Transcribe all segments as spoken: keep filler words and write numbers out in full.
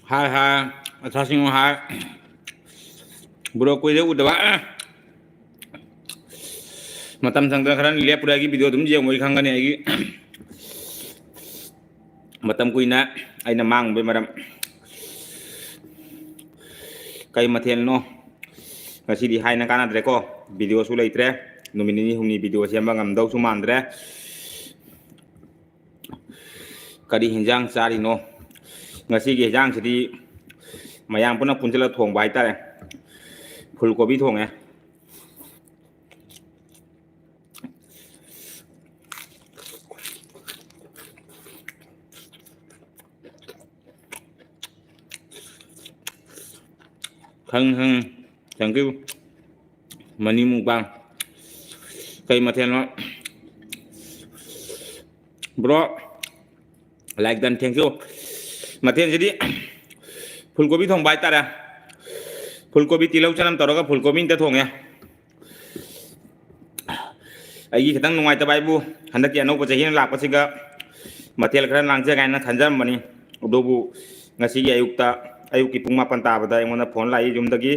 ꯍꯥꯏ, ꯍꯥꯏ꯫ ꯑꯁꯥꯁꯤꯡ ꯍꯥꯏ꯫ Bro, ꯀꯨꯏꯔꯦ ꯎꯗꯕ꯫ ꯃꯇꯝ ꯁꯪꯗꯅ ꯈꯔ ꯂꯦꯞꯄꯨꯔꯦ꯫ ꯑꯩꯒꯤ ꯚꯤꯗꯤꯑꯣ ꯑꯗꯨꯝ ꯌꯦꯡꯕꯒꯤ ꯈꯪꯒꯅꯤ꯫ ꯑꯩꯒꯤ ꯃꯇꯝ ꯀꯨꯏꯅ ꯑꯩꯅ ꯃꯥꯡꯉꯨꯕꯩ ꯃꯔꯝ꯫ ꯀꯩ ꯃꯊꯦꯜꯅꯣ? ꯉꯁꯤꯗꯤ ꯍꯥꯏꯅ ꯀꯥꯟꯅꯗ꯭ꯔꯦꯀꯣ꯫ ꯚꯤꯗꯤꯑꯣꯁꯨ ꯂꯩꯇ꯭ꯔꯦ꯫ ꯅꯨꯃꯤꯠ ꯅꯤꯅꯤ ꯍꯨꯝꯅꯤ ꯚꯤꯗꯤꯑꯣ ꯁꯦꯝꯕ ꯉꯝꯗꯧꯁꯨ ꯃꯥꯟꯗ꯭ꯔꯦ꯫ ꯀꯔꯤ ꯍꯤꯟꯖꯥꯡ ꯆꯥꯔꯤꯅꯣ? ꯉꯁꯤꯒꯤ ꯍꯤꯟꯖꯥꯡꯁꯤꯗꯤ ꯃꯌꯥꯝ ꯄꯨꯟꯅ ꯄꯨꯟꯁꯤꯜꯂ ꯊꯣꯡꯕ ꯍꯥꯏꯇꯥꯔꯦ꯫ ꯐꯨꯜ ꯀꯣꯕꯤ ꯊꯣꯡꯉꯦ꯫ ꯈꯪ, ꯈꯪ꯫ Thank you꯫ ꯃꯅꯤ ꯃꯨꯛꯕꯥꯡ꯫ ꯀꯩ ꯃꯊꯦꯜꯅꯣ? Bro, like done, thank you꯫ ꯃꯊꯦꯜꯁꯤꯗꯤ ꯐꯨꯜ ꯀꯣꯕꯤ ꯊꯣꯡꯕ ꯍꯥꯏꯇꯥꯔꯦ꯫ ꯐꯨꯜ ꯀꯣꯕꯤ ꯇꯤꯜꯍꯧ ꯆꯅꯝ ꯇꯧꯔꯒ ꯐꯨꯜ ꯀꯣꯕꯤ ꯑꯝꯇ ꯊꯣꯡꯉꯦ꯫ ꯑꯩꯒꯤ ꯈꯤꯇꯪ ꯅꯨꯡꯉꯥꯏꯇꯕ ꯍꯥꯏꯕꯨ ꯍꯟꯗꯛꯀꯤ ꯑꯅꯧꯕ ꯆꯍꯤꯅ ꯂꯥꯛꯄꯁꯤꯒ ꯃꯊꯦꯜ ꯈꯔ ꯂꯥꯡꯖꯒꯦ ꯍꯥꯏꯅ ꯈꯟꯖꯔꯝꯕꯅꯤ꯫ ꯑꯗꯨꯕꯨ ꯉꯁꯤꯒꯤ ꯑꯌꯨꯛꯇ, ꯑꯌꯨꯛꯀꯤ ꯄꯨꯡ ꯃꯥꯄꯟ ꯇꯥꯕꯗ ꯑꯩꯉꯣꯟꯗ ꯐꯣꯟ ꯂꯥꯛꯏ ꯌꯨꯝꯗꯒꯤ꯫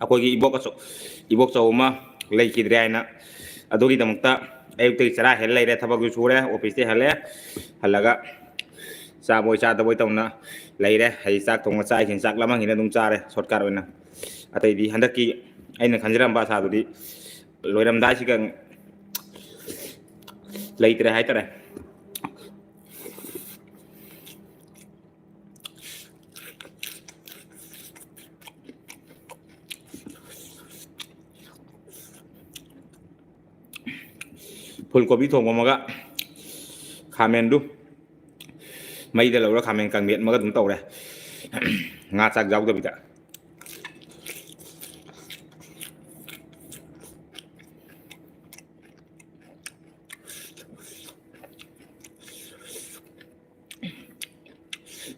ꯑꯩꯈꯣꯏꯒꯤ ꯏꯕꯣꯛ ꯑꯆꯧ-, ꯏꯕꯣꯛꯆꯧ ꯑꯃ ꯂꯩꯈꯤꯗ꯭ꯔꯦ ꯍꯥꯏꯅ꯫ ꯑꯗꯨꯒꯤꯗꯃꯛꯇ ꯑꯌꯨꯛꯇꯒꯤ ꯆꯔꯥ ꯍꯦꯜ ꯂꯩꯔꯦ꯫ ꯊꯕꯛꯁꯨ ꯁꯨꯔꯦ, ꯑꯣꯐꯤꯁꯇ ꯍꯜꯂꯦ꯫ ꯍꯜꯂꯒ ꯆꯥꯕꯣꯏ ꯆꯥꯗꯕꯣꯏ ꯇꯧꯅ ꯂꯩꯔꯦ꯫ ꯍꯥꯏꯗꯤ ꯆꯥꯛ ꯊꯣꯡꯉ ꯆꯥꯛ ꯏꯁꯤꯡ ꯆꯥꯛ ꯂꯥꯝꯃꯟꯈꯤꯅ ꯑꯗꯨꯝ ꯆꯥꯔꯦ shortcut ꯑꯣꯏꯅ꯫ ꯑꯇꯩꯗꯤ ꯍꯟꯗꯛꯀꯤ ꯑꯩꯅ ꯈꯟꯖꯔꯝꯕ ꯑꯁꯥꯗꯨꯗꯤ ꯂꯣꯏꯔꯝꯗꯥꯏꯁꯤꯒ ꯂꯩꯇ꯭ꯔꯦ ꯍꯥꯏꯇꯥꯔꯦ꯫ ꯐꯨꯜ ꯀꯣꯕꯤ ꯊꯣꯡꯕ ꯑꯃꯒ ꯈꯥꯃꯦꯟꯗꯨ ꯃꯩꯗ ꯂꯧꯔ ꯈꯥꯃꯦꯟ ꯀꯥꯡꯃꯦꯠ ꯑꯃꯒ ꯑꯗꯨꯝ ꯇꯧꯔꯦ꯫ ꯉꯥ ꯆꯥꯛ ꯌꯥꯎꯗꯕꯤꯗ꯫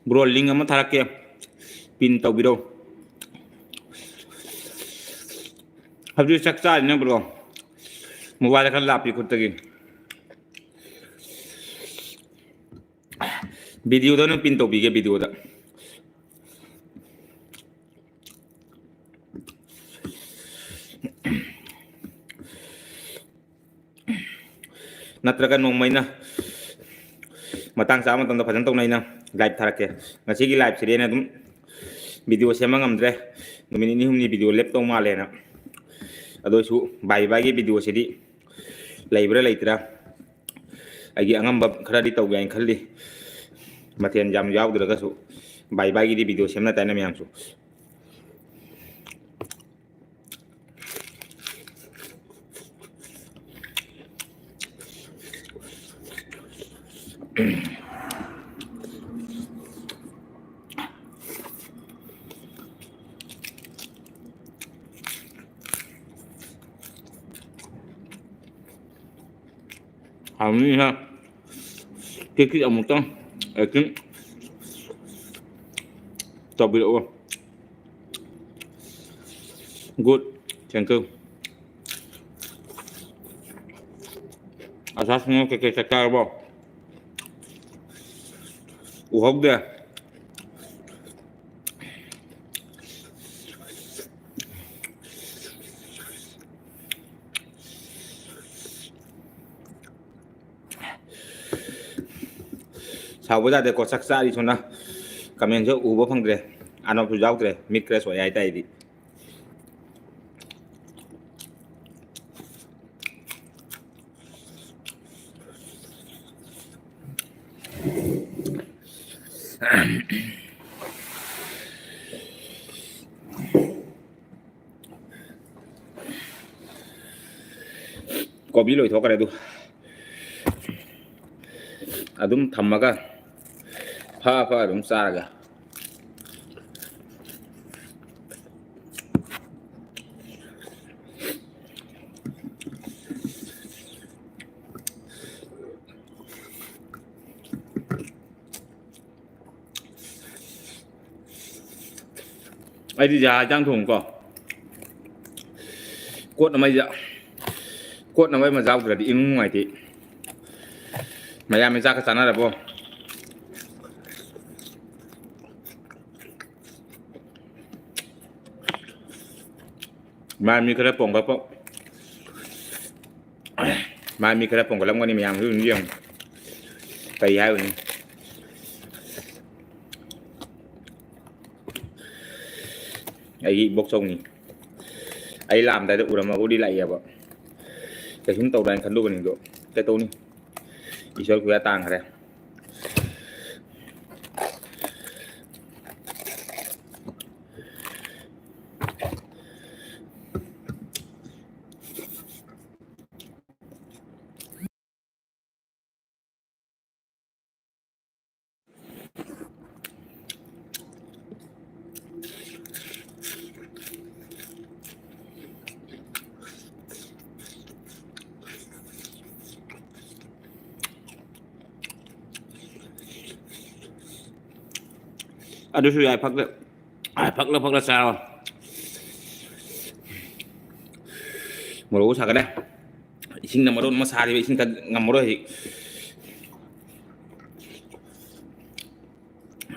Bro, link ꯑꯃ ꯊꯥꯔꯛꯀꯦ, pin ꯇꯧꯕꯤꯔꯣ꯫ ꯍꯧꯖꯤꯛ ꯆꯥꯛ ꯆꯥꯔꯤꯅꯦ bro, mobile ꯈꯔ ꯂꯥꯞꯄꯤ ꯈꯨꯠꯇꯒꯤ꯫ Video ꯗ ꯑꯣꯏꯅ pin ꯇꯧꯕꯤꯒꯦ, video ꯗ꯫ ꯅꯠꯇ꯭ꯔꯒ ꯅꯣꯡꯃ ꯑꯩꯅ ꯃꯇꯥꯡ ꯆꯥꯕ ꯃꯇꯝꯗ ꯐꯖꯅ ꯇꯧꯅ ꯑꯩꯅ live ꯊꯥꯔꯛꯀꯦ꯫ ꯉꯁꯤꯒꯤ live ꯁꯤꯗꯤ ꯑꯩꯅ ꯑꯗꯨꯝ video ꯁꯦꯝꯕ ꯉꯝꯗ꯭ꯔꯦ꯫ ꯅꯨꯃꯤꯠ ꯅꯤꯅꯤ ꯍꯨꯝꯅꯤ video ꯂꯦꯞꯇꯧ ꯃꯥꯜꯂꯦꯅ꯫ ꯑꯗꯨ ꯑꯣꯏꯁꯨ ꯕꯥꯏ ꯕꯥꯏꯒꯤ video ꯁꯤꯗꯤ ꯂꯩꯕ꯭ꯔꯥ ꯂꯩꯇ꯭ꯔꯥ ꯑꯩꯒꯤ ꯑꯉꯝꯕ ꯈꯔꯗꯤ ꯇꯧꯒꯦ ꯍꯥꯏꯅ ꯈꯜꯂꯤ꯫ ꯃꯊꯦꯜ ꯌꯥꯝ ꯌꯥꯎꯗ꯭ꯔꯒꯁꯨ ꯕꯥꯏ ꯕꯥꯏꯒꯤꯗꯤ video ꯁꯦꯝꯅ ꯇꯥꯏꯅ ꯃꯌꯥꯝꯁꯨ꯫ ꯍꯥꯎꯅꯤ ꯍꯥ꯫ ꯀꯦꯛꯁꯤ ꯑꯃꯨꯛꯇꯪ acting ꯇꯧꯕꯤꯔꯛꯑꯣ꯫ Good, thank you꯫ ꯑꯁꯥꯁꯤꯡꯅ ꯀꯩꯀꯩ ꯆꯥꯛ ꯆꯥꯔꯕꯣ? ꯎꯍꯧꯗꯦ꯫ ꯁꯥꯎꯕ ꯌꯥꯗꯦꯀꯣ, ꯆꯥꯛ ꯆꯥꯔꯤ ꯁꯣꯝꯅ꯫ Comment ꯁꯨ ꯎꯕ ꯐꯪꯗ꯭ꯔꯦ, ꯑꯅꯣꯞꯁꯨ ꯌꯥꯎꯗ꯭ꯔꯦ, ꯃꯤꯠ ꯀꯔ ꯁꯣꯛꯑꯦ ꯍꯥꯏꯇꯥꯔꯦ ꯑꯩꯗꯤ꯫ ꯀꯣꯕꯤ ꯂꯣꯏꯊꯣꯛꯈ꯭ꯔꯦ ꯑꯗꯨ꯫ ꯑꯗꯨꯝ ꯊꯝꯃꯒ ꯐ ꯐ ꯑꯗꯨꯝ ꯆꯥꯔꯒꯦ꯫ ꯑꯩꯗꯤ ꯖꯍꯥ ꯏꯟꯖꯥꯡ ꯊꯣꯡꯉꯤꯀꯣ꯫ ꯀꯣꯠꯅꯕ ꯑꯩꯁꯦ, ꯀꯣꯠꯅꯕ ꯑꯃ ꯌꯥꯎꯗ꯭ꯔꯗꯤ ꯏꯅꯨꯡ ꯅꯨꯡꯉꯥꯏꯇꯦ꯫ ꯃꯌꯥꯝ ꯆꯥꯛꯀ ꯆꯥꯅꯔꯕꯣ? ꯃꯥ ꯃꯤ ꯈꯔ ꯄꯣꯡꯒꯠꯄ, ꯃꯥ ꯃꯤ ꯈꯔ ꯄꯣꯡꯒꯠꯂꯝꯒꯅꯤ, ꯃꯌꯥꯝꯁꯨ ꯑꯗꯨꯝ ꯌꯦꯡꯉꯨ꯫ ꯀꯔꯤ ꯍꯥꯏꯔꯨꯅꯤ? ꯑꯩꯒꯤ ꯏꯕꯣꯛꯆꯧꯅꯤ꯫ ꯑꯩ ꯂꯥꯛꯑꯝꯗꯥꯏꯗ ꯎꯔꯝꯃꯒꯕꯨꯗꯤ ꯂꯥꯛꯑꯦꯕ꯫ ꯀꯩꯁꯨꯝ ꯇꯧꯗ꯭ꯔꯥ ꯍꯥꯏꯅ ꯈꯜꯂꯨꯕꯅꯤꯗꯣ, ꯀꯩꯗꯧꯅꯤ? ꯏꯁꯣꯔ ꯈꯨꯌꯥ ꯇꯥꯡꯈ꯭ꯔꯦ꯫ ꯑꯗꯨꯁꯨ ꯌꯥꯏ, ꯐꯛꯇ-, ꯐꯛꯂ ꯐꯛꯂ ꯆꯥꯔꯣ꯫ ꯃꯣꯔꯣꯛ ꯁꯥꯒꯠꯂꯦ꯫ ꯏꯁꯤꯡꯅ ꯃꯔꯣꯟ ꯑꯃ ꯁꯥꯔꯤꯕ, ꯏꯁꯤꯡ ꯊꯛ ꯉꯝꯃꯔꯣꯏ ꯍꯧꯖꯤꯛ꯫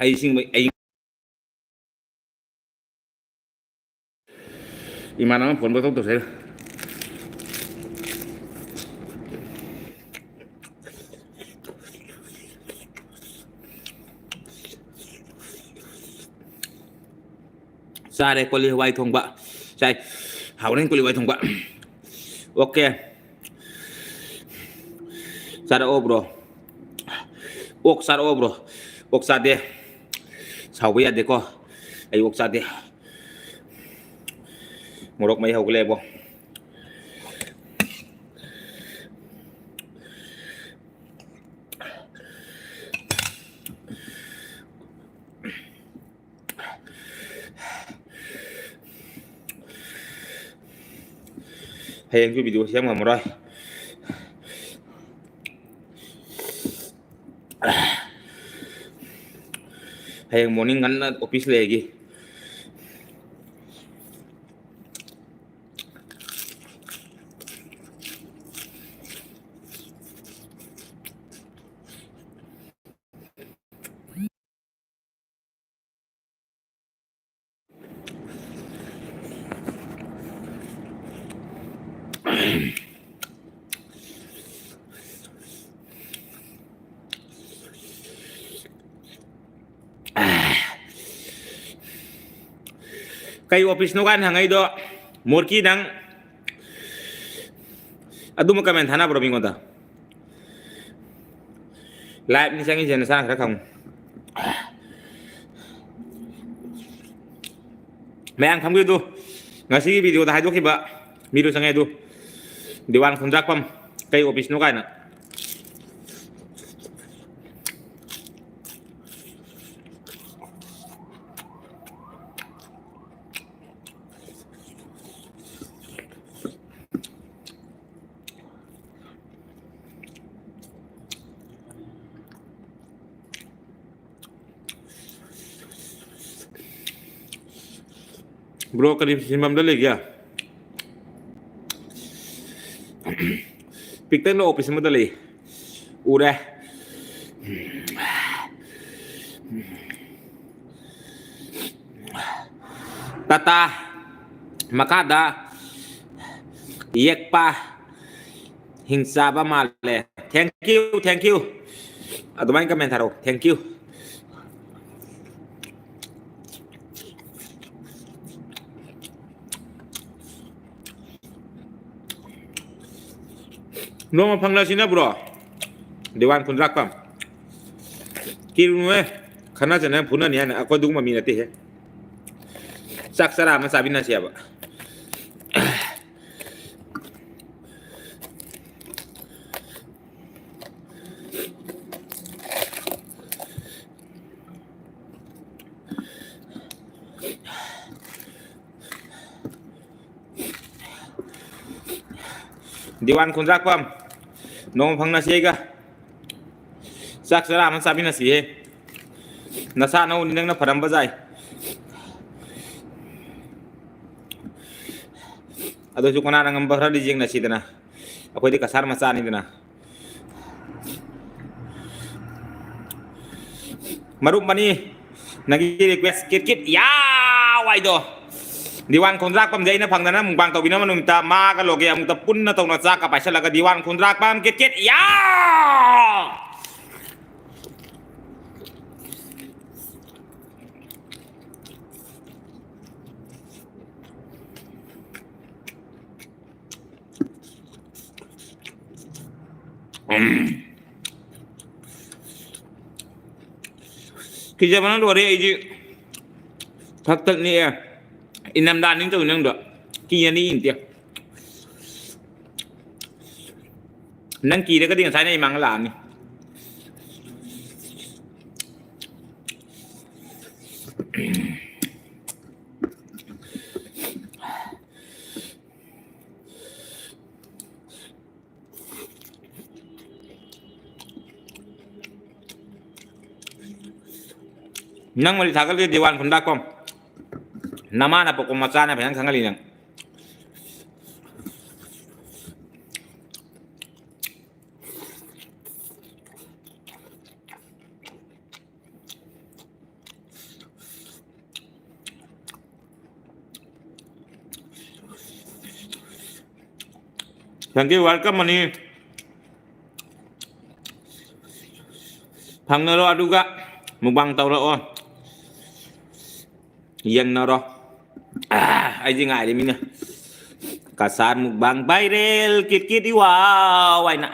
ꯑꯩ ꯏꯁꯤꯡ, ꯑꯩ ꯏꯃꯥꯟꯅꯕ ꯐꯣꯟ ꯄꯪꯇꯧ ꯇꯧꯁꯜꯂꯦ꯫ ꯆꯥꯔꯦ ꯀꯣꯂꯤ ꯍꯋꯥꯏ ꯊꯣꯡꯕ꯫ ꯆꯥꯏ꯫ ꯍꯥꯎꯔꯦ ꯀꯣꯂꯤ ꯍꯋꯥꯏ ꯊꯣꯡꯕ꯫ ꯑꯣꯀꯦ꯫ ꯆꯥꯔꯛꯑꯣ ꯕ꯭ꯔꯣ꯫ ꯑꯣꯛ ꯆꯥꯔꯛꯑꯣ ꯕ꯭ꯔꯣ꯫ ꯑꯣꯛ ꯆꯥꯗꯦ꯫ ꯁꯥꯎꯕ ꯌꯥꯗꯦꯀꯣ꯫ ꯑꯩ ꯑꯣꯛ ꯆꯥꯗꯦ꯫ ꯃꯣꯔꯣꯛ ꯃꯍꯤ ꯍꯧꯒꯠꯂꯛꯑꯦꯕꯣ꯫ ꯍꯌꯦꯡꯁꯨ ꯚꯤꯗꯤꯑꯣ ꯁꯦꯝ ꯉꯝꯃꯔꯣꯏ꯫ ꯍꯌꯦꯡ ꯃꯣꯔꯅꯤꯡ ꯉꯟꯅ ꯑꯣꯐꯤꯁ ꯂꯩꯔꯒꯦ꯫ ꯀꯩ office ꯅꯣ ꯀꯥꯏꯅ ꯍꯪꯉꯛꯏꯗꯣ? ꯃꯣꯔꯀꯤ, ꯅꯪ ꯑꯗꯨꯝꯕ comment ꯊꯥꯅꯕ꯭ꯔꯣ ꯃꯤꯉꯣꯟꯗ? Live ꯅꯤ ꯆꯪꯉꯤꯁꯦ, ꯅꯁꯥꯅ ꯈꯔ ꯈꯪꯉꯨ꯫ ꯃꯌꯥꯝ ꯈꯪꯕꯤꯌꯨ ꯑꯗꯨ, ꯉꯁꯤꯒꯤ video ꯗ ꯍꯥꯏꯗꯣꯛꯈꯤꯕ ꯃꯤꯗꯣ ꯆꯪꯉꯦ ꯑꯗꯨ, ꯗꯤꯋꯥꯟ ꯈꯨꯟꯗ꯭ꯔꯥꯛꯄꯝ, ꯀꯩ office ꯅꯣ ꯀꯥꯏꯅ꯫ Bro, ꯀꯔꯤ ꯁꯤꯟꯐꯝꯗ ꯂꯩꯒꯦ? ꯄꯤꯛꯇꯛꯅ office ꯑꯃꯗ ꯂꯩ꯫ ꯎꯔꯦ꯫ ꯇꯥꯇꯥ꯫ ꯃꯈꯥꯗ ꯌꯦꯛꯄ꯫ ꯍꯤꯡꯆꯥꯕ ꯃꯥꯜꯂꯦ꯫ Thank you, thank you꯫ ꯑꯗꯨꯃꯥꯏꯅ comment ꯊꯥꯔꯛꯑꯣ꯫ Thank you꯫ ꯅꯣꯡꯃ ꯐꯪꯅꯁꯤꯅ bro꯫ ꯗꯤꯋꯥꯟ ꯈꯨꯟꯗ꯭ꯔꯥꯛꯄꯝ꯫ ꯀꯤꯔꯨꯅꯨꯍꯦ꯫ ꯈꯠꯅ ꯆꯩꯅ ꯐꯨꯅꯅꯤ ꯍꯥꯏꯅ ꯑꯩꯈꯣꯏ ꯑꯗꯨꯒꯨꯝꯕ ꯃꯤ ꯅꯠꯇꯦꯍꯦ꯫ ꯆꯥꯛ ꯆꯔꯥ ꯑꯃ ꯆꯥꯃꯤꯟꯅꯁꯦꯕ꯫ ꯗꯤꯋꯥꯟ ꯈꯨꯟꯗ꯭ꯔꯥꯛꯄꯝ, ꯅꯣꯡꯃ ꯐꯪꯅꯁꯤ ꯑꯩꯒ꯫ ꯆꯥꯛ ꯆꯔꯥ ꯑꯃ ꯆꯥꯃꯤꯟꯅꯁꯤꯍꯦ꯫ ꯅꯁꯥ ꯅꯎꯅꯤ ꯅꯪꯅ ꯐꯔꯝꯕ ꯌꯥꯏ꯫ ꯑꯗꯨꯁꯨ ꯀꯅꯥꯅ ꯉꯝꯕ ꯈꯔꯗꯤ ꯌꯦꯡꯅꯁꯤꯗꯅ꯫ ꯑꯩꯈꯣꯏꯗꯤ ꯀꯁꯥꯔ ꯃꯆꯥꯅꯤꯗꯅ꯫ ꯃꯔꯨꯞ ꯃꯅꯤ, ꯅꯪꯒꯤ request ꯀꯤꯠ ꯀꯤꯠ ꯌꯥꯎ ꯍꯥꯏꯗꯣ꯫ ꯗꯤꯋꯥꯟ ꯈꯣꯟꯗ꯭ꯔꯥꯛꯄꯝꯁꯦ ꯑꯩꯅ ꯐꯪꯗꯅ mukbang ꯇꯧꯕꯤꯅꯕ ꯅꯨꯃꯤꯠꯇ ꯃꯥꯒ ꯂꯣꯒꯦ ꯑꯃꯨꯛꯇ ꯄꯨꯟꯅ ꯇꯧꯅ ꯆꯥꯛꯀ ꯄꯥꯏꯁꯜꯂꯒ ꯗꯤꯋꯥꯟ ꯈꯣꯟꯗ꯭ꯔꯥꯛꯄꯝ ꯀꯤꯠ ꯀꯤꯠ ꯌꯥꯎ! ꯀꯤꯖꯕꯅ ꯂꯣꯏꯔꯦ ꯑꯩꯗꯤ꯫ ꯊꯛ ꯊꯛ ꯅꯤꯛꯑꯦ꯫ ꯏꯅꯝꯗꯥ ꯅꯤꯡ ꯇꯧꯏ ꯅꯪꯗꯣ꯫ ꯀꯤꯔꯅꯤ ꯏꯟꯇꯦ꯫ ꯅꯪ ꯀꯤꯔꯒꯗꯤ ꯉꯁꯥꯏꯅ ꯑꯩ ꯃꯥꯡꯍꯜꯂꯛꯑꯅꯤ꯫ ꯅꯪ ꯃꯔꯤ ꯊꯥꯒꯠꯂꯤ ꯗꯤꯋꯥꯟ ꯈꯨꯟꯗ꯭ꯔꯥꯛꯄꯝ꯫ ꯅꯃꯥꯅ ꯄꯣꯛꯄ ꯃꯆꯥꯅ ꯐꯖꯅ ꯈꯪꯍꯜꯂꯤ ꯅꯪ꯫ Thank you, welcome money. ꯐꯪꯅꯔꯣ ꯑꯗꯨꯒ ꯃꯨꯛꯕꯥꯡ ꯇꯧꯔꯛꯑꯣ꯫ ꯌꯦꯡꯅꯔꯣ꯫ ꯑꯥ, ꯑꯩꯗꯤ ꯉꯥꯏꯔꯤ ꯃꯤꯅ꯫ ꯀꯁꯥꯔ ꯃꯨꯛꯕꯥꯡ viral ꯀꯤꯠ ꯀꯤꯠ ꯏꯋꯥꯎ ꯍꯥꯏꯅ꯫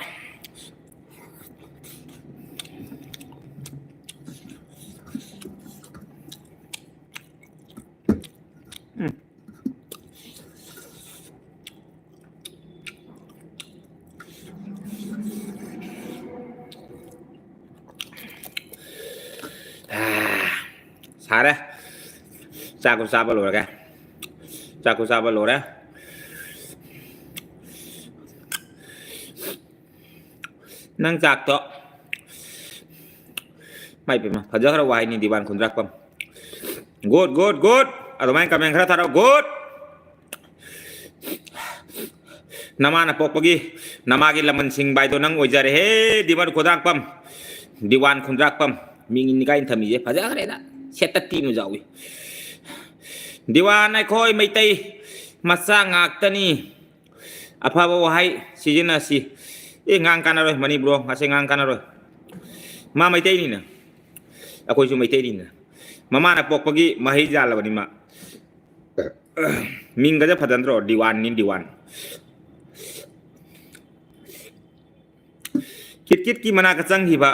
ꯎꯝ꯫ ꯁꯥꯔꯦ꯫ ꯆꯥꯛꯁꯨ ꯆꯥꯕ ꯂꯣꯏꯔꯒꯦ꯫ ꯆꯥꯛꯁꯨ ꯆꯥꯕ ꯂꯣꯏꯔꯦ꯫ ꯅꯪ ꯆꯥꯛꯇꯣ꯫ ꯃꯥꯏ ꯄꯦꯝꯃ, ꯐꯖꯈ꯭ꯔ ꯋꯥꯍꯩꯅꯤ ꯗꯤꯋꯥꯟ ꯈꯨꯟꯗ꯭ꯔꯥꯛꯄꯝ꯫ Good, good, good. ꯑꯗꯨꯃꯥꯏꯅ comment ꯈꯔ ꯊꯥꯔꯛꯑꯣ꯫ Good. ꯅꯃꯥꯅ ꯄꯣꯛꯄꯒꯤ ꯅꯃꯥꯒꯤ ꯂꯃꯟ ꯁꯤꯡꯕ ꯍꯥꯏꯗꯣ ꯅꯪ ꯑꯣꯏꯖꯔꯦꯍꯦ, ꯗꯤꯋꯥꯟ ꯈꯨꯟꯗ꯭ꯔꯥꯛꯄꯝ꯫ ꯗꯤꯋꯥꯟ ꯈꯨꯟꯗ꯭ꯔꯥꯛꯄꯝ꯫ ꯃꯤꯡꯅꯤ ꯀꯥꯏꯅ ꯊꯝꯃꯤꯁꯦ ꯐꯖꯈ꯭ꯔꯦꯗ꯫ ꯁꯦꯠꯇ ꯇꯤꯡꯅ ꯌꯥꯎꯏ꯫ ꯗꯤꯋꯥꯟ ꯑꯩꯈꯣꯏ ꯃꯩꯇꯩ ꯃꯆꯥ ꯉꯥꯛꯇꯅꯤ꯫ ꯑꯐꯕ ꯋꯥꯍꯩ ꯁꯤꯖꯤꯟꯅꯁꯤ꯫ ꯑꯦ, ꯉꯥꯡ ꯀꯥꯟꯅꯔꯣꯏ, ꯃꯅꯤꯄꯨꯔꯣ, ꯑꯁꯦ ꯉꯥꯡ ꯀꯥꯟꯅꯔꯣꯏ꯫ ꯃꯥ ꯃꯩꯇꯩꯅꯤꯅ, ꯑꯩꯈꯣꯏꯁꯨ ꯃꯩꯇꯩꯅꯤꯅ꯫ ꯃꯃꯥꯅ ꯄꯣꯛꯄꯒꯤ ꯃꯍꯩ ꯌꯥꯜꯂꯕꯅꯤ ꯃꯥ꯫ ꯃꯤꯡꯒꯁꯦ ꯐꯖꯗ꯭ꯔꯣ? ꯗꯤꯋꯥꯟꯅꯤ, ꯗꯤꯋꯥꯟ꯫ ꯀꯤꯠ ꯀꯤꯠꯀꯤ ꯃꯅꯥꯛꯇ ꯆꯪꯈꯤꯕ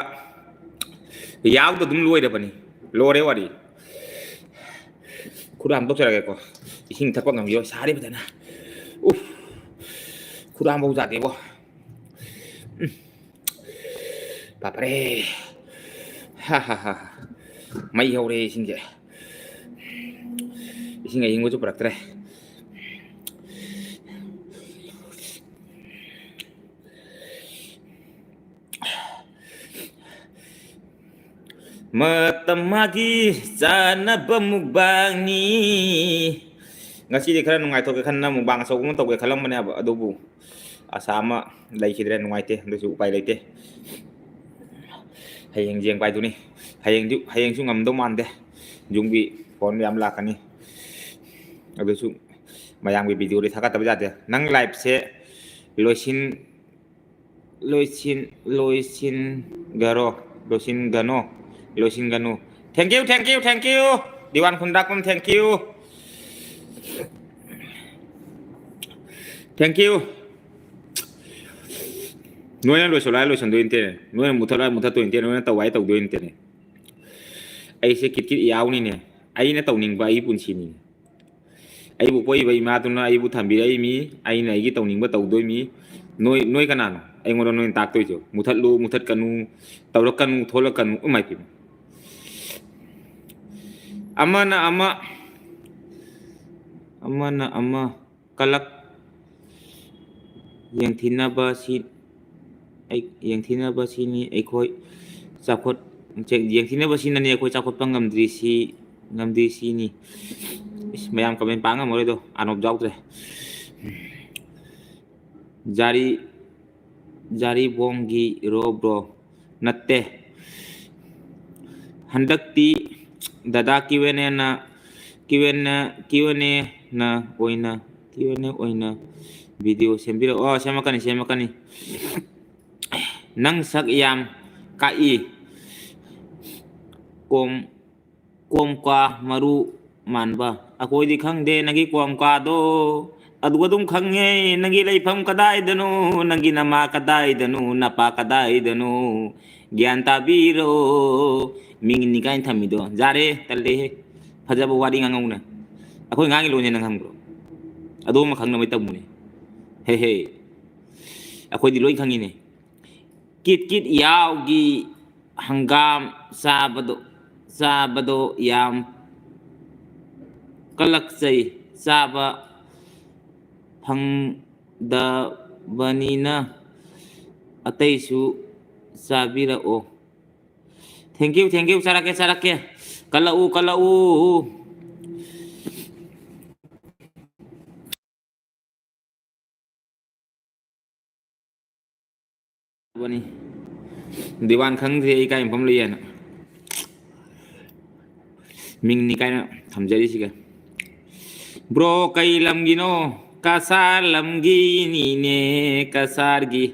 ꯌꯥꯎꯗ ꯑꯗꯨꯝ ꯂꯣꯏꯔꯕꯅꯤ꯫ ꯂꯣꯏꯔꯦ ꯋꯥꯔꯤ꯫ ꯈꯨꯗꯥꯡ ꯇꯣꯛꯆꯔꯒꯦꯀꯣ꯫ ꯏꯁꯤꯡ ꯊꯛꯄ ꯉꯝꯈꯤꯔꯣꯏ, ꯁꯥꯔꯤ ꯐꯖꯅ꯫ ꯎꯐ꯫ ꯈꯨꯗꯥꯡꯐꯥꯎ ꯌꯥꯗꯦꯕꯣ꯫ ꯎꯝ꯫ ꯕꯥꯄꯔꯦ꯫ ꯍꯥ, ꯍꯥ, ꯍꯥ꯫ ꯃꯩ ꯍꯧꯔꯦ ꯏꯁꯤꯡꯁꯦ꯫ ꯏꯁꯤꯡ ꯑꯏꯪꯕꯁꯨ ꯄꯨꯔꯛꯇ꯭ꯔꯦ꯫ ꯃꯇꯝ ꯃꯥꯒꯤ ꯆꯥꯅꯕ ꯃꯨꯛꯕꯥꯡꯅꯤ꯫ ꯉꯁꯤꯗꯤ ꯈꯔ ꯅꯨꯡꯉꯥꯏꯊꯣꯛꯀꯦ ꯈꯟꯅ ꯃꯨꯛꯕꯥꯡ ꯑꯆꯧꯕ ꯑꯃ ꯇꯧꯒꯦ ꯈꯜꯂꯝꯕꯅꯦꯕ, ꯑꯗꯨꯕꯨ ꯑꯁꯥ ꯑꯃ ꯂꯩꯈꯤꯗ꯭ꯔꯦ, ꯅꯨꯡꯉꯥꯏꯇꯦ, ꯑꯗꯨꯁꯨ ꯎꯄꯥꯏ ꯂꯩꯇꯦ꯫ ꯍꯌꯦꯡ ꯌꯦꯡꯕ ꯍꯥꯏꯗꯨꯅꯤ꯫ ꯍꯌꯦꯡꯗꯤ, ꯍꯌꯦꯡꯁꯨ ꯉꯝꯗꯧ ꯃꯥꯟꯗꯦ꯫ ꯌꯨꯝꯒꯤ ꯐꯣꯟ ꯌꯥꯝ ꯂꯥꯛꯀꯅꯤ꯫ ꯑꯗꯨꯁꯨ ꯃꯌꯥꯝꯒꯤ ꯚꯤꯗꯤꯑꯣꯗꯤ ꯊꯥꯒꯠꯇꯕ ꯌꯥꯗꯦ꯫ ꯅꯪ ꯂꯥꯏꯐꯁꯦ ꯂꯣꯏꯁꯤꯟ-, ꯂꯣꯏꯁꯤꯟ-, ꯂꯣꯏꯁꯤꯟꯒꯔꯣ, ꯂꯣꯏꯁꯤꯟꯒꯅꯣ, ꯂꯣꯏꯁꯤꯟꯒꯅꯨ꯫ Thank you, thank you, thank you꯫ Diwan Khundrakpam, thank you꯫ Thank you꯫ ꯅꯣꯏꯅ ꯂꯣꯏꯁꯤꯜꯂꯣ ꯍꯥꯏ ꯂꯣꯏꯁꯤꯟꯗꯣꯏ ꯅꯠꯇꯦꯅꯦ, ꯅꯣꯏꯅ ꯃꯨꯊꯠꯂꯣ ꯍꯥꯏ ꯃꯨꯊꯠꯇꯣꯏ ꯅꯠꯇꯦ, ꯅꯣꯏꯅ ꯇꯧ ꯍꯥꯏ ꯇꯧꯗꯣꯏ ꯅꯠꯇꯦꯅꯦ꯫ ꯑꯩꯁꯦ ꯀꯤꯠ ꯀꯤꯠ ꯌꯥꯎꯅꯤꯅꯦ, ꯑꯩꯅ ꯇꯧꯅꯤꯡꯕ ꯑꯩꯒꯤ ꯄꯨꯟꯁꯤꯅꯤꯅꯦ꯫ ꯑꯩꯕꯨ ꯄꯣꯛꯏꯕ ꯏꯃꯥꯗꯨꯅ ꯑꯩꯕꯨ ꯊꯝꯕꯤꯔꯛꯏꯃꯤ, ꯑꯩꯅ ꯑꯩꯒꯤ ꯇꯧꯅꯤꯡꯕ ꯇꯧꯗꯣꯏꯃꯤ꯫ ꯅꯣꯏ, ꯅꯣꯏ ꯀꯅꯥꯅꯣ ꯑꯩꯉꯣꯟꯗ ꯅꯣꯏꯅ ꯇꯥꯛꯇꯣꯏꯁꯦ? ꯃꯨꯊꯠꯂꯨ, ꯃꯨꯊꯠꯀꯅꯨ, ꯇꯧꯔꯛꯀꯅꯨ, ꯊꯣꯛꯂꯛꯀꯅꯨ, ꯏꯃꯥꯏ ꯄꯦꯝꯃ꯫ ꯑꯃꯅ ꯑꯃ, ꯑꯃꯅ ꯑꯃ ꯀꯂꯛ ꯌꯦꯡꯊꯤꯅꯕ ꯁꯤ, ꯑꯩ-, ꯌꯦꯡꯊꯤꯅꯕ ꯁꯤꯅꯤ ꯑꯩꯈꯣꯏ ꯆꯥꯎꯈꯠ-, ꯌꯦꯡꯊꯤꯅꯕ ꯁꯤꯅꯅꯤ ꯑꯩꯈꯣꯏ ꯆꯥꯎꯈꯠꯄ ꯉꯝꯗ꯭ꯔꯤꯁꯤ, ꯉꯝꯗ꯭ꯔꯤꯁꯤꯅꯤ꯫ ꯏꯁ, ꯃꯌꯥꯝ comment ꯄꯥ ꯉꯝꯃꯔꯣꯏꯗꯣ, ꯑꯅꯣꯞ ꯌꯥꯎꯗ꯭ꯔꯦ꯫ ꯖꯥꯔꯤ, ꯖꯥꯔꯤꯕꯣꯡꯒꯤ ꯔꯣ ꯕ꯭ꯔꯣ꯫ ꯅꯠꯇꯦ꯫ ꯍꯟꯗꯛꯇꯤ ꯗꯗꯥ Q and A ꯅ, Q and A, Q and A ꯅ ꯑꯣꯏꯅ, Q and A ꯑꯣꯏꯅ video ꯁꯦꯝꯕꯤꯔꯛꯑꯣ꯫ ꯑꯣ, ꯁꯦꯝꯃꯛꯀꯅꯤ, ꯁꯦꯝꯃꯛꯀꯅꯤ꯫ ꯅꯪ ꯁꯛ ꯌꯥꯝ ꯀꯛꯏ꯫ ꯀꯣꯝ-, ꯀꯣꯝꯀꯥ ꯃꯔꯨ ꯃꯥꯟꯕ꯫ ꯑꯩꯈꯣꯏꯗꯤ ꯈꯪꯗꯦ ꯅꯪꯒꯤ ꯀꯣꯝꯀꯥꯗꯣ꯫ ꯑꯗꯨ ꯑꯗꯨꯝ ꯈꯪꯉꯦ, ꯅꯪꯒꯤ ꯂꯩꯐꯝ ꯀꯗꯥꯏꯗꯅꯣ, ꯅꯪꯒꯤ ꯅꯃꯥ ꯀꯗꯥꯏꯗꯅꯣ, ꯅꯄꯥ ꯀꯗꯥꯏꯗꯅꯣ, ꯒ꯭ꯌꯥꯟ ꯇꯥꯕꯤꯔꯣ꯫ ꯃꯤꯡꯅꯤ ꯀꯥꯏꯅ ꯊꯝꯃꯤꯗꯣ ꯌꯥꯔꯦ, ꯇꯜꯂꯦꯍꯦ꯫ ꯐꯖꯕ ꯋꯥꯔꯤ ꯉꯥꯡꯉꯧꯅꯦ꯫ ꯑꯩꯈꯣꯏ ꯉꯥꯡꯉꯤ ꯂꯣꯟꯁꯦ ꯅꯪ ꯈꯪꯕ꯭ꯔꯣ? ꯑꯗꯣꯝ ꯈꯪꯅꯕꯩ ꯇꯧꯕꯅꯦ꯫ ꯍꯦ ꯍꯦ꯫ ꯑꯩꯈꯣꯏꯗꯤ ꯂꯣꯏ ꯈꯪꯉꯤꯅꯦ꯫ ꯀꯤꯠ ꯀꯤꯠ ꯌꯥꯎꯒꯤ ꯍꯪꯒꯥꯝ ꯆꯥꯕꯗꯣ, ꯆꯥꯕꯗꯣ ꯌꯥꯝ ꯀꯜꯂꯛꯆꯩ꯫ ꯆꯥꯕ ꯐꯪꯗꯕꯅꯤꯅ ꯑꯇꯩꯁꯨ ꯆꯥꯕꯤꯔꯛꯑꯣ꯫ Thank you, thank you꯫ ꯆꯥꯔꯛꯀꯦ, ꯆꯥꯔꯛꯀꯦ꯫ ꯀꯜꯂꯛꯎ, ꯀꯜꯂꯛꯎ꯫ ꯕꯅꯤ꯫ Diwan ꯈꯪꯗ꯭ꯔꯤ ꯑꯩ ꯀꯥꯏ ꯃꯐꯝ ꯂꯩ ꯍꯥꯏꯅ꯫ ꯃꯤꯡꯅꯤ ꯀꯥꯏꯅ ꯊꯝꯖꯔꯤꯁꯤꯒ꯫ Bro, ꯀꯩ ꯂꯝꯒꯤꯅꯣ? ꯀꯁꯥꯔ ꯂꯝꯒꯤꯅꯤꯅꯦ, ꯀꯁꯥꯔꯒꯤ꯫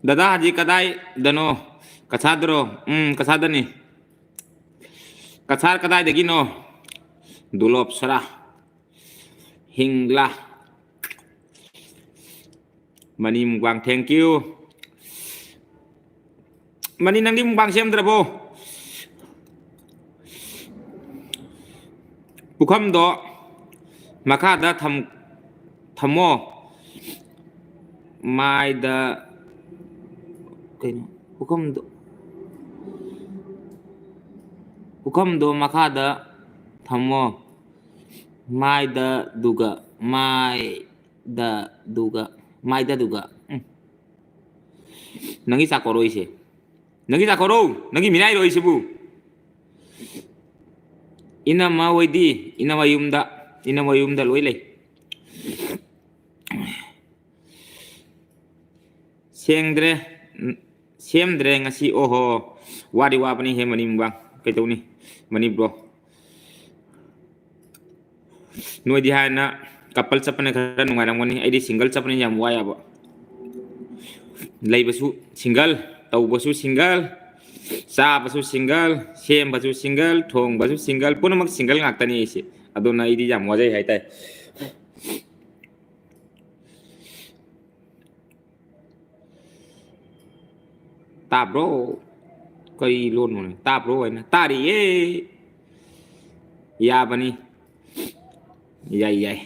ꯗꯗꯥ ꯍꯧꯖꯤꯛ ꯀꯗꯥꯏꯗꯅꯣ? ꯀꯁꯥꯔꯗꯔꯣ? ꯎꯝ, ꯀꯁꯥꯔꯗꯅꯤ꯫ ꯀꯁꯥꯔ ꯀꯗꯥꯏꯗꯒꯤꯅꯣ? ꯗꯨꯂꯣꯞ ꯁꯔꯥ꯫ ꯍꯤꯡꯂꯥ꯫ ꯃꯅꯤ ꯃꯨꯛꯕꯥꯡ, thank you꯫ ꯃꯅꯤ, ꯅꯪꯗꯤ ꯃꯨꯛꯕꯥꯡ ꯁꯦꯝꯗ꯭ꯔꯕꯣ? ꯄꯨꯈꯝꯗꯣ ꯃꯈꯥꯗ ꯊꯝ-, ꯊꯝꯃꯣ꯫ ꯃꯥꯏꯗ, ꯀꯩꯅꯣ? ꯄꯨꯈꯝꯗꯣ, ꯄꯨꯈꯝꯗꯣ ꯃꯈꯥꯗ ꯊꯝꯃꯣ꯫ ꯃꯥꯏꯗꯗꯨꯒ, ꯃꯥꯏꯗꯗꯨꯒ, ꯃꯥꯏꯗꯗꯨꯒ꯫ ꯎꯝ꯫ ꯅꯪꯒꯤ ꯆꯥꯛ ꯀꯧꯔꯛꯏꯁꯦ꯫ ꯅꯪꯒꯤ ꯆꯥꯛ ꯀꯧꯔꯛꯎ꯫ ꯅꯪꯒꯤ ꯃꯤꯅꯥꯏꯔꯣ ꯑꯩꯁꯤꯕꯨ? ꯏꯅꯝꯃ ꯍꯣꯏꯗꯤ? ꯏꯅꯝꯃ ꯌꯨꯝꯗ, ꯏꯅꯝꯃ ꯌꯨꯝꯗ ꯂꯣꯏ ꯂꯩ꯫ ꯁꯦꯡꯗ꯭ꯔꯦ, ꯁꯦꯝꯗ꯭ꯔꯦ ꯉꯁꯤ꯫ ꯑꯣꯍꯣ, ꯋꯥꯗꯤ ꯋꯥꯕꯅꯤ ꯍꯦ ꯃꯅꯤ ꯃꯨꯛꯕꯥꯡ꯫ ꯀꯩꯗꯧꯅꯤ ꯃꯅꯤ bro? ꯅꯣꯏꯗꯤ ꯍꯥꯏꯅ couple ꯆꯠꯄꯅ ꯈꯔ ꯅꯨꯡꯉꯥꯏꯔꯝꯒꯅꯤ, ꯑꯩꯗꯤ single ꯆꯠꯄꯅ ꯌꯥꯝ ꯋꯥꯏ ꯍꯥꯏꯕ꯫ ꯂꯩꯕꯁꯨ single, ꯇꯧꯕꯁꯨ single, ꯆꯥꯕꯁꯨ single, ꯁꯦꯝꯕꯁꯨ single, ꯊꯣꯡꯕꯁꯨ single, ꯄꯨꯝꯅꯃꯛ single ꯉꯥꯛꯇꯅꯤ ꯑꯩꯁꯦ꯫ ꯑꯗꯨꯅ ꯑꯩꯗꯤ ꯌꯥꯝ ꯋꯥꯖꯩ ꯍꯥꯏꯇꯥꯏ꯫ ꯇꯥꯕ꯭ꯔꯣ? ꯀꯔꯤ ꯂꯣꯟꯅꯣꯅꯦ? ꯇꯥꯕ꯭ꯔꯣ ꯍꯥꯏꯅ? ꯇꯥꯔꯤꯌꯦ꯫ ꯌꯥꯕꯅꯤ꯫ ꯌꯥꯏ, ꯌꯥꯏ꯫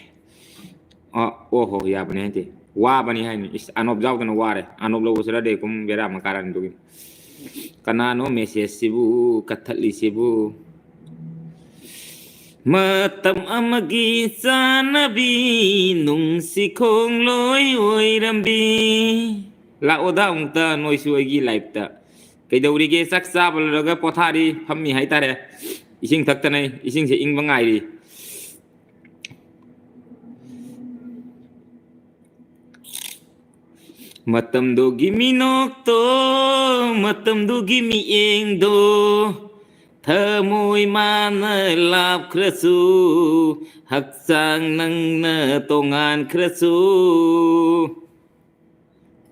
ꯑ, ꯑꯣ ꯍꯣ, ꯌꯥꯕꯅꯤ ꯍꯥꯏꯗꯤ꯫ ꯋꯥꯕꯅꯤ ꯍꯥꯏꯅꯤ꯫ ꯏꯁ, ꯑꯅꯣꯞ ꯌꯥꯎꯗꯅ ꯋꯥꯔꯦ꯫ ꯑꯅꯣꯞ ꯂꯧꯕꯁꯤꯗꯗꯤ ꯀꯨꯝ ꯕꯦꯔꯥ ꯑꯃ ꯀꯥꯔꯅꯤ ꯑꯗꯨꯒꯤ꯫ ꯀꯅꯥꯅꯣ message ꯁꯤꯕꯨ ꯀꯛꯊꯠꯂꯤꯁꯤꯕꯨ? ꯃꯇꯝ ꯑꯃꯒꯤ ꯆꯥꯅꯕꯤ, ꯅꯨꯡꯁꯤ ꯈꯣꯡꯂꯣꯏ ꯑꯣꯏꯔꯝꯕꯤ꯫ ꯂꯥꯛꯑꯣꯗ ꯑꯃꯨꯛꯇ ꯅꯣꯏꯁꯨ ꯑꯩꯒꯤ live ꯇ꯫ ꯀꯩꯗꯧꯔꯤꯒꯦ? ꯆꯥꯛ ꯆꯥꯕ ꯂꯣꯏꯔꯒ ꯄꯣꯊꯥꯔꯤ, ꯐꯝꯃꯤ ꯍꯥꯏꯇꯥꯔꯦ꯫ ꯏꯁꯤꯡ ꯊꯛꯇꯅ ꯏꯁꯤꯡꯁꯦ ꯏꯪꯕ ꯉꯥꯏꯔꯤ꯫ ꯃꯇꯝꯗꯨꯒꯤ ꯃꯤꯅꯣꯛꯇꯣ, ꯃꯇꯝꯗꯨꯒꯤ ꯃꯤꯠꯌꯦꯡꯗꯣ, ꯊꯃꯣꯏ ꯃꯥꯅ ꯂꯥꯞꯈ꯭ꯔꯁꯨ, ꯍꯛꯆꯥꯡ ꯅꯪꯅ ꯇꯣꯉꯥꯟꯈ꯭ꯔꯁꯨ꯫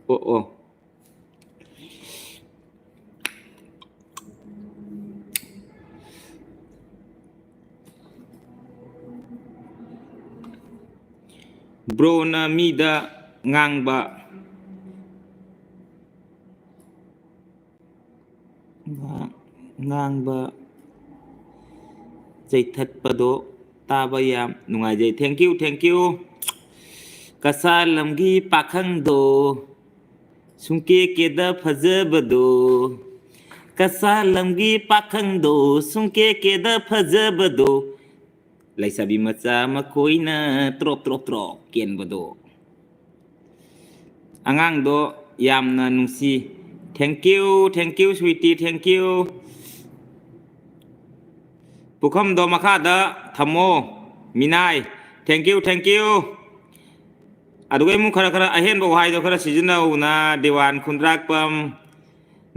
ꯑꯣ, ꯑꯣ꯫ Bro ꯅ ꯃꯤꯗ ꯉꯥꯡꯕ, ꯉꯥꯡꯕ ꯆꯩꯊꯠꯄꯗꯣ ꯇꯥꯕ ꯌꯥꯝ ꯅꯨꯡꯉꯥꯏꯖꯩ꯫ Thank you, thank you꯫ Cachar ꯂꯝꯒꯤ ꯄꯥꯈꯪꯗꯣ, ꯁꯨꯡꯀꯦ ꯀꯦꯗ ꯐꯖꯕꯗꯣ, ꯀꯁꯥꯔ ꯂꯝꯒꯤ ꯄꯥꯈꯪꯗꯣ, ꯁꯨꯡꯀꯦ ꯀꯦꯗ ꯐꯖꯕꯗꯣ, ꯂꯩꯁꯥꯕꯤ ꯃꯆꯥ ꯃꯈꯣꯏꯅ ꯇ꯭ꯔꯣꯞ ꯇ꯭ꯔꯣꯞ ꯇ꯭ꯔꯣꯞ ꯀꯦꯟꯕꯗꯣ꯫ ꯑꯉꯥꯡꯗꯣ ꯌꯥꯝꯅ ꯅꯨꯡꯁꯤ꯫ Thank you, thank you, sweetie, thank you꯫ ꯄꯨꯈꯝꯗꯣ ꯃꯈꯥꯗ ꯊꯝꯃꯣ, ꯃꯤꯅꯥꯏ꯫ Thank you, thank you꯫ ꯑꯗꯨꯒ ꯏꯃꯨꯡ ꯈꯔ ꯈꯔ ꯑꯍꯦꯟꯕ ꯋꯥꯍꯩꯗꯣ ꯈꯔ ꯁꯤꯖꯤꯟꯅꯧꯅ, ꯗꯤꯋꯥꯟ ꯈꯨꯟꯗ꯭ꯔꯥꯛꯄꯝ꯫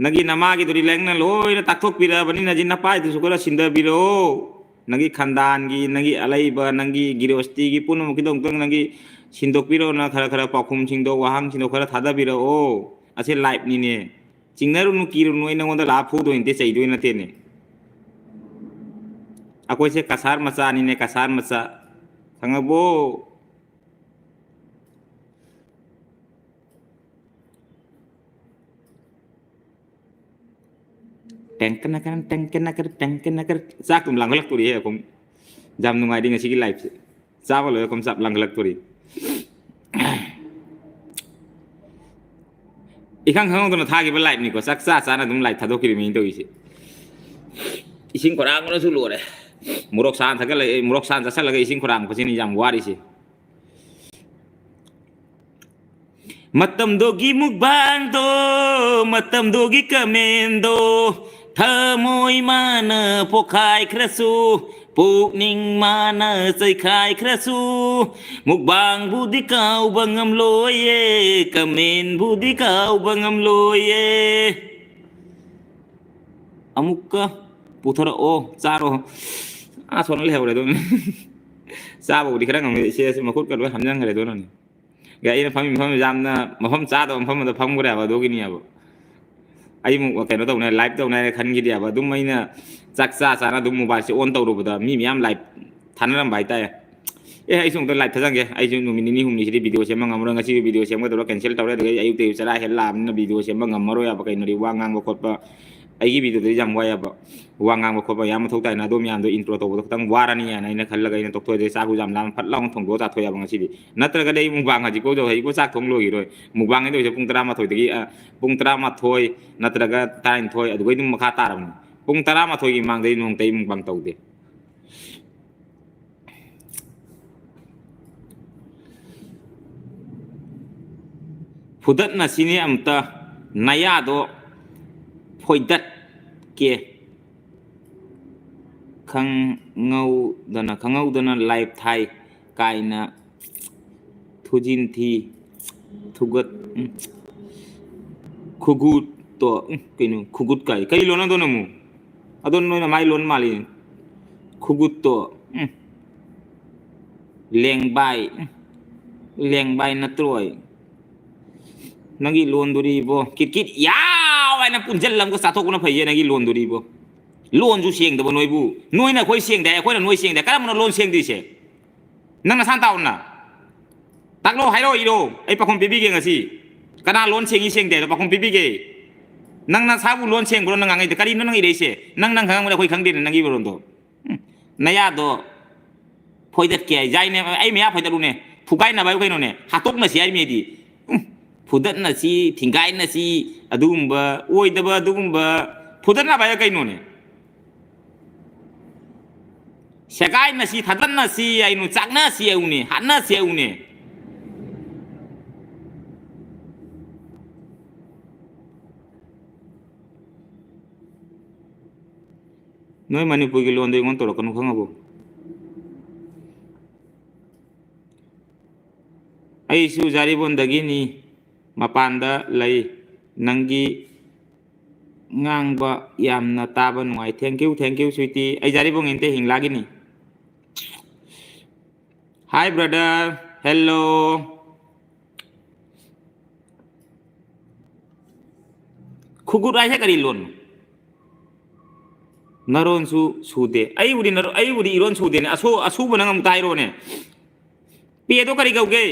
ꯅꯪꯒꯤ ꯅꯃꯥꯒꯤꯗꯨꯗꯤ ꯂꯥꯏꯔꯤꯛꯅ ꯂꯣꯏꯅ ꯇꯥꯛꯊꯣꯛꯄꯤꯔꯛꯑꯕꯅꯤꯅ, ꯅꯆꯤꯟ ꯅꯄꯥꯏꯗꯨꯁꯨ ꯈꯔ ꯁꯤꯟꯗꯕꯤꯔꯛꯑꯣ꯫ ꯅꯪꯒꯤ ꯈꯟꯗꯥꯟꯒꯤ, ꯅꯪꯒꯤ ꯑꯂꯩꯕ, ꯅꯪꯒꯤ ꯒꯤꯔꯣꯁꯇꯤꯒꯤ ꯄꯨꯝꯅꯃꯛꯀꯤꯗꯃꯛꯇ ꯅꯪꯒꯤ ꯁꯤꯟꯗꯣꯛꯄꯤꯔꯛꯑꯣꯅ, ꯈꯔ ꯈꯔ ꯄꯥꯎꯈꯨꯝꯁꯤꯡꯗꯣ, ꯋꯥꯍꯪꯁꯤꯡꯗꯣ ꯈꯔ ꯊꯥꯗꯕꯤꯔꯛꯑꯣ꯫ ꯑꯁꯤ live ꯅꯤꯅꯦ꯫ ꯆꯤꯡꯅꯔꯨꯅꯨ, ꯀꯤꯔꯨꯅꯨ, ꯑꯩ ꯅꯉꯣꯟꯗ ꯂꯥꯛꯑ ꯐꯨꯗꯣꯏ ꯅꯠꯇꯦ, ꯆꯩꯗꯣꯏ ꯅꯠꯇꯦꯅꯦ꯫ ꯑꯩꯈꯣꯏꯁꯦ ꯀꯁꯥꯔ ꯃꯆꯥꯅꯤꯅꯦ, ꯀꯁꯥꯔ ꯃꯆꯥ꯫ ꯈꯪꯉꯕꯣ? ꯇꯦꯡꯀꯅꯀꯔ, ꯇꯦꯡꯀꯅꯀꯔ, ꯇꯦꯡꯀꯅꯀꯔ꯫ ꯆꯥꯛ ꯑꯗꯨꯝ ꯂꯥꯡꯈꯠꯂꯛꯇꯣꯔꯤꯍꯦ ꯑꯩꯈꯣꯏ꯫ ꯌꯥꯝ ꯅꯨꯡꯉꯥꯏꯔꯤ ꯉꯁꯤꯒꯤ live ꯁꯦ꯫ ꯆꯥꯕ ꯂꯣꯏꯔ ꯀꯝ ꯆꯥꯞ ꯂꯥꯡꯈꯠꯂꯛꯇꯣꯔꯤ꯫ ꯏꯈꯪ ꯈꯪꯍꯧꯗꯅ ꯊꯥꯈꯤꯕ live ꯅꯤꯀꯣ꯫ ꯆꯥꯛ ꯆꯥ ꯆꯥꯅ ꯑꯗꯨꯝ live ꯊꯥꯗꯣꯛꯈꯤꯕ ꯃꯤꯅ ꯇꯧꯔꯤꯁꯦ꯫ ꯏꯁꯤꯡ ꯈꯣꯔꯥꯡꯕꯅꯁꯨ ꯂꯣꯏꯔꯦ꯫ ꯃꯣꯔꯣꯛ ꯁꯥꯅ ꯊꯛꯆꯜꯂꯒ, ꯃꯣꯔꯣꯛ ꯁꯥꯅ ꯆꯥꯁꯜꯂꯒ ꯏꯁꯤꯡ ꯈꯣꯔꯥꯡꯕꯁꯤꯅꯤ ꯌꯥꯝ ꯋꯥꯔꯤꯁꯦ꯫ ꯃꯇꯝꯗꯨꯒꯤ ꯃꯨꯛꯕꯥꯡꯗꯣ, ꯃꯇꯝꯗꯨꯒꯤ ꯀꯃꯦꯟꯗꯣ, ꯊꯃꯣꯏ ꯃꯥꯅ ꯄꯣꯛꯈꯥꯏꯈ꯭ꯔꯁꯨ, ꯄꯨꯛꯅꯤꯡ ꯃꯥꯅ ꯆꯩꯈꯥꯏꯈ꯭ꯔꯁꯨ, ꯃꯨꯛꯕꯥꯡꯕꯨꯗꯤ ꯀꯥꯎꯕ ꯉꯝꯂꯣꯏꯌꯦ, ꯀꯃꯦꯟꯕꯨꯗꯤ ꯀꯥꯎꯕ ꯉꯝꯂꯣꯏꯌꯦ꯫ ꯑꯃꯨꯛꯀ ꯄꯨꯊꯣꯔꯛꯑꯣ, ꯆꯥꯔꯣ꯫ ꯑꯥ, ꯁꯣꯝꯗ ꯂꯩꯍꯧꯔꯦ ꯑꯗꯨꯝ꯫ ꯆꯥꯕꯕꯨꯗꯤ ꯈꯔ ꯉꯝꯃꯦ, ꯏꯆꯦꯁꯦ ꯃꯈꯨꯠꯀ ꯂꯣꯏ ꯍꯥꯝꯖꯟꯈ꯭ꯔꯦ ꯑꯗꯨꯅꯅꯦ꯫ ꯑꯩꯅ ꯐꯝꯃꯤ ꯃꯐꯝ ꯌꯥꯝꯅ ꯃꯐꯝ ꯆꯥꯗꯕ ꯃꯐꯝ ꯑꯃꯗ ꯐꯝꯈ꯭ꯔꯦꯕ ꯑꯗꯨꯒꯤꯅꯦꯕ꯫ ꯑꯩ ꯑꯃꯨꯛ ꯀꯩꯅꯣ ꯇꯧꯅꯤ, live ꯇꯧꯅꯤ ꯍꯥꯏꯅ ꯈꯟꯈꯤꯗꯦꯕ꯫ ꯑꯗꯨꯝ ꯑꯩꯅ ꯆꯥꯛ ꯆꯥ ꯆꯥꯅ ꯑꯗꯨꯝ mobile ꯁꯦ on ꯇꯧꯔꯨꯕꯗ ꯃꯤ ꯃꯌꯥꯝ live ꯊꯥꯅꯔꯝꯕ ꯍꯥꯏꯇꯥꯔꯦ꯫ ꯑꯦ, ꯑꯩꯁꯨ ꯑꯃꯨꯛꯇ live ꯊꯥꯖꯟꯒꯦ꯫ ꯑꯩꯁꯨ ꯅꯨꯃꯤꯠ ꯅꯤꯅꯤ ꯍꯨꯝꯅꯤꯁꯤꯗꯤ video ꯁꯦꯝꯕ ꯉꯝꯃꯔꯣꯏ꯫ ꯉꯁꯤꯁꯨ video ꯁꯦꯝꯒꯗꯧꯔꯥ cancel ꯇꯧꯔꯦ꯫ ꯑꯗꯨꯗꯒꯤ ꯑꯌꯨꯛꯇꯒꯤ ꯆꯔꯥ ꯍꯦꯜ ꯂꯥꯛꯑꯕꯅꯤꯅ video ꯁꯦꯝꯕ ꯉꯝꯃꯔꯣꯏ ꯍꯥꯏꯕ꯫ ꯀꯩꯅꯣꯗꯤ ꯋꯥ ꯉꯥꯡꯕ ꯈꯣꯠꯄ, ꯑꯩꯒꯤ video ꯗꯗꯤ ꯌꯥꯝ ꯋꯥꯏ ꯍꯥꯏꯕ꯫ ꯋꯥ ꯉꯥꯡꯕ ꯈꯣꯠꯄ ꯌꯥꯝ ꯃꯊꯧ ꯇꯥꯏꯅ, ꯑꯗꯣ ꯃꯌꯥꯝꯗꯣ intro ꯇꯧꯕꯗꯣ ꯈꯤꯇꯪ ꯋꯥꯔꯅꯤ ꯍꯥꯏꯅ ꯑꯩꯅ ꯈꯜꯂꯒ ꯑꯩꯅ ꯇꯣꯛꯊꯣꯛꯑꯦ꯫ ꯑꯗꯩ ꯆꯥꯛꯁꯨ ꯌꯥꯝ ꯂꯥꯝꯃꯦ, ꯐꯠ ꯂꯥꯎꯅ ꯊꯣꯡꯗꯣꯛꯑ ꯆꯥꯊꯣꯛꯑꯦꯕ ꯉꯁꯤꯗꯤ꯫ ꯅꯠꯇ꯭ꯔꯒꯗꯤ ꯑꯩ mukbang ꯍꯧꯖꯤꯛꯐꯥꯎ ꯍꯧꯖꯤꯛꯐꯥꯎ ꯆꯥꯛ ꯊꯣꯡ ꯂꯣꯏꯈꯤꯔꯣꯏ꯫ Mukbang ꯍꯥꯏꯗꯣ ꯍꯧꯖꯤꯛ ꯄꯨꯡ ꯇꯔꯥꯃꯥꯊꯣꯏꯗꯒꯤ, ꯑ, ꯄꯨꯡ ꯇꯔꯥꯃꯥꯊꯣꯏ ꯅꯠꯇ꯭ꯔꯒ ꯇꯔꯥꯅꯤꯊꯣꯏ ꯑꯗꯨꯒꯩ ꯑꯗꯨꯝ ꯃꯈꯥ ꯇꯥꯔꯕꯅꯤ꯫ ꯄꯨꯡ ꯇꯔꯥꯃꯥꯊꯣꯏꯒꯤ ꯃꯃꯥꯡꯗꯗꯤ ꯅꯣꯡꯃꯇ ꯑꯩ mukbang ꯇꯧꯗꯦ꯫ ꯐꯨꯗꯠꯅꯁꯤꯅꯦ ꯑꯝꯇ, ꯅꯌꯥꯗꯣ ꯐꯣꯏꯗꯠꯀꯦ꯫ ꯈꯪꯍꯧꯗꯅ, ꯈꯪꯍꯧꯗꯅ live ꯊꯥꯏ ꯀꯥꯏꯅ ꯊꯨꯖꯤꯟ ꯊꯤ, ꯊꯨꯒꯠ-, ꯎꯝ꯫ ꯈꯨꯒꯨꯠꯇꯣ, ꯎꯝ, ꯀꯩꯅꯣ, ꯈꯨꯒꯨꯠ ꯀꯥꯏ? ꯀꯔꯤ ꯂꯣꯟ ꯑꯗꯣꯅ ꯑꯃꯨꯛ? ꯑꯗꯣ ꯅꯣꯏꯅ ꯃꯥꯏ ꯂꯣꯟ ꯃꯥꯜꯂꯤ꯫ ꯈꯨꯒꯨꯠꯇꯣ, ꯎꯝ꯫ ꯂꯦꯡꯕꯥꯏ, ꯎꯝ꯫ ꯂꯦꯡꯕꯥꯏ ꯅꯠꯇ꯭ꯔꯣꯏ? ꯅꯪꯒꯤ ꯂꯣꯟꯗꯨꯔꯤꯕꯣ, ꯀꯤꯠ ꯀꯤꯠ ꯌꯥꯎ ꯍꯥꯏꯅ ꯄꯨꯟꯁꯤꯜꯂꯝꯒ ꯆꯥꯊꯣꯛꯄꯅ ꯐꯩꯌꯦ ꯅꯪꯒꯤ ꯂꯣꯟꯗꯨꯔꯤꯕꯣ꯫ ꯂꯣꯟꯁꯨ ꯁꯦꯡꯗꯕ ꯅꯣꯏꯕꯨ, ꯅꯣꯏꯅ ꯑꯩꯈꯣꯏ ꯁꯦꯡꯗꯦ, ꯑꯩꯈꯣꯏꯅ ꯅꯣꯏ ꯁꯦꯡꯗꯦ, ꯀꯔꯝꯕꯅꯣ ꯂꯣꯟ ꯁꯦꯡꯗ꯭ꯔꯤꯁꯦ? ꯅꯪ ꯅꯁꯥꯅ ꯇꯥꯛꯎꯅ꯫ ꯇꯥꯛꯂꯣ, ꯍꯥꯏꯔꯣ, ꯏꯔꯣ꯫ ꯑꯩ ꯄꯥꯎꯈꯨꯝ ꯄꯤꯕꯤꯒꯦ ꯉꯁꯤ꯫ ꯀꯅꯥ ꯂꯣꯟ ꯁꯦꯡꯉꯤ ꯁꯦꯡꯗꯦ ꯍꯥꯏꯗꯣ ꯄꯥꯎꯈꯨꯝ ꯄꯤꯕꯤꯒꯦ꯫ ꯅꯪ ꯅꯁꯥꯕꯨ ꯂꯣꯟ ꯁꯦꯡꯕ꯭ꯔꯣ ꯅꯪ ꯉꯥꯡꯉꯛꯏꯗꯣ? ꯀꯔꯤꯅꯣ ꯅꯪ ꯏꯔꯛꯏꯁꯦ? ꯅꯪ ꯅꯪ ꯈꯪꯉꯝꯒꯅꯤ, ꯑꯩꯈꯣꯏ ꯈꯪꯗꯦꯅꯦ ꯅꯪꯒꯤ ꯃꯔꯣꯟꯗꯣ꯫ ꯎꯝ, ꯅꯌꯥꯗꯣ ꯐꯣꯏꯗꯠꯀꯦ ꯍꯥꯏ ꯌꯥꯏꯅꯦ꯫ ꯑꯩ ꯃꯌꯥ ꯐꯣꯏꯗꯠꯂꯨꯅꯦ? ꯐꯨꯒꯥꯏꯅꯕ ꯍꯥꯏꯕꯨ ꯀꯩꯅꯣꯅꯦ? ꯍꯥꯠꯇꯣꯛꯅꯁꯤ ꯍꯥꯏꯔꯤꯃꯦꯗꯤ꯫ ꯎꯝ, ꯐꯨꯗꯠꯅꯁꯤ, ꯊꯤꯡꯒꯥꯏꯅꯁꯤ, ꯑꯗꯨꯒꯨꯝꯕ ꯑꯣꯏꯗꯕ, ꯑꯗꯨꯒꯨꯝꯕ ꯐꯨꯗꯠꯅꯕ ꯍꯥꯏꯕ ꯀꯩꯅꯣꯅꯦ? ꯁꯦꯒꯥꯏꯅꯁꯤ, ꯊꯥꯗꯠꯅꯁꯤ ꯍꯥꯏꯅꯨ, ꯆꯥꯛꯅꯁꯤ ꯍꯥꯏꯎꯅꯦ, ꯍꯥꯠꯅꯁꯤ ꯍꯥꯏꯎꯅꯦ꯫ ꯅꯣꯏ ꯃꯅꯤꯄꯨꯔꯒꯤ ꯂꯣꯟꯗ ꯑꯩꯉꯣꯟꯗ ꯇꯧꯔꯛꯀꯅꯨ, ꯈꯪꯉꯕꯣ? ꯑꯩꯁꯨ ꯖꯥꯔꯤꯕꯣꯟꯗꯒꯤꯅꯤ, ꯃꯄꯥꯟꯗ ꯂꯩ꯫ ꯅꯪꯒꯤ ꯉꯥꯡꯕ ꯌꯥꯝꯅ ꯇꯥꯕ ꯅꯨꯡꯉꯥꯏ꯫ Thank you, thank you, sweetie꯫ ꯑꯩ ꯖꯥꯔꯤꯕꯣꯟ ꯏꯟꯇꯦ ꯍꯤꯡꯂꯥꯒꯤꯅꯤ꯫ Hi, brother. Hello. ꯈꯨꯒꯨꯠ ꯍꯥꯏꯁꯦ ꯀꯔꯤ ꯂꯣꯟꯅꯣ? ꯅꯔꯣꯟꯁꯨ ꯁꯨꯗꯦ꯫ ꯑꯩꯕꯨꯗꯤ ꯅꯔꯣ-, ꯑꯩꯕꯨꯗꯤ ꯏꯔꯣꯟ ꯁꯨꯗꯦꯅꯦ꯫ ꯑꯁꯨ-, ꯑꯁꯨꯕ ꯅꯪ ꯑꯃꯨꯛꯇ ꯍꯥꯏꯔꯛꯑꯣꯅꯦ꯫ ꯄꯦꯗꯣ ꯀꯔꯤ ꯀꯧꯒꯦ?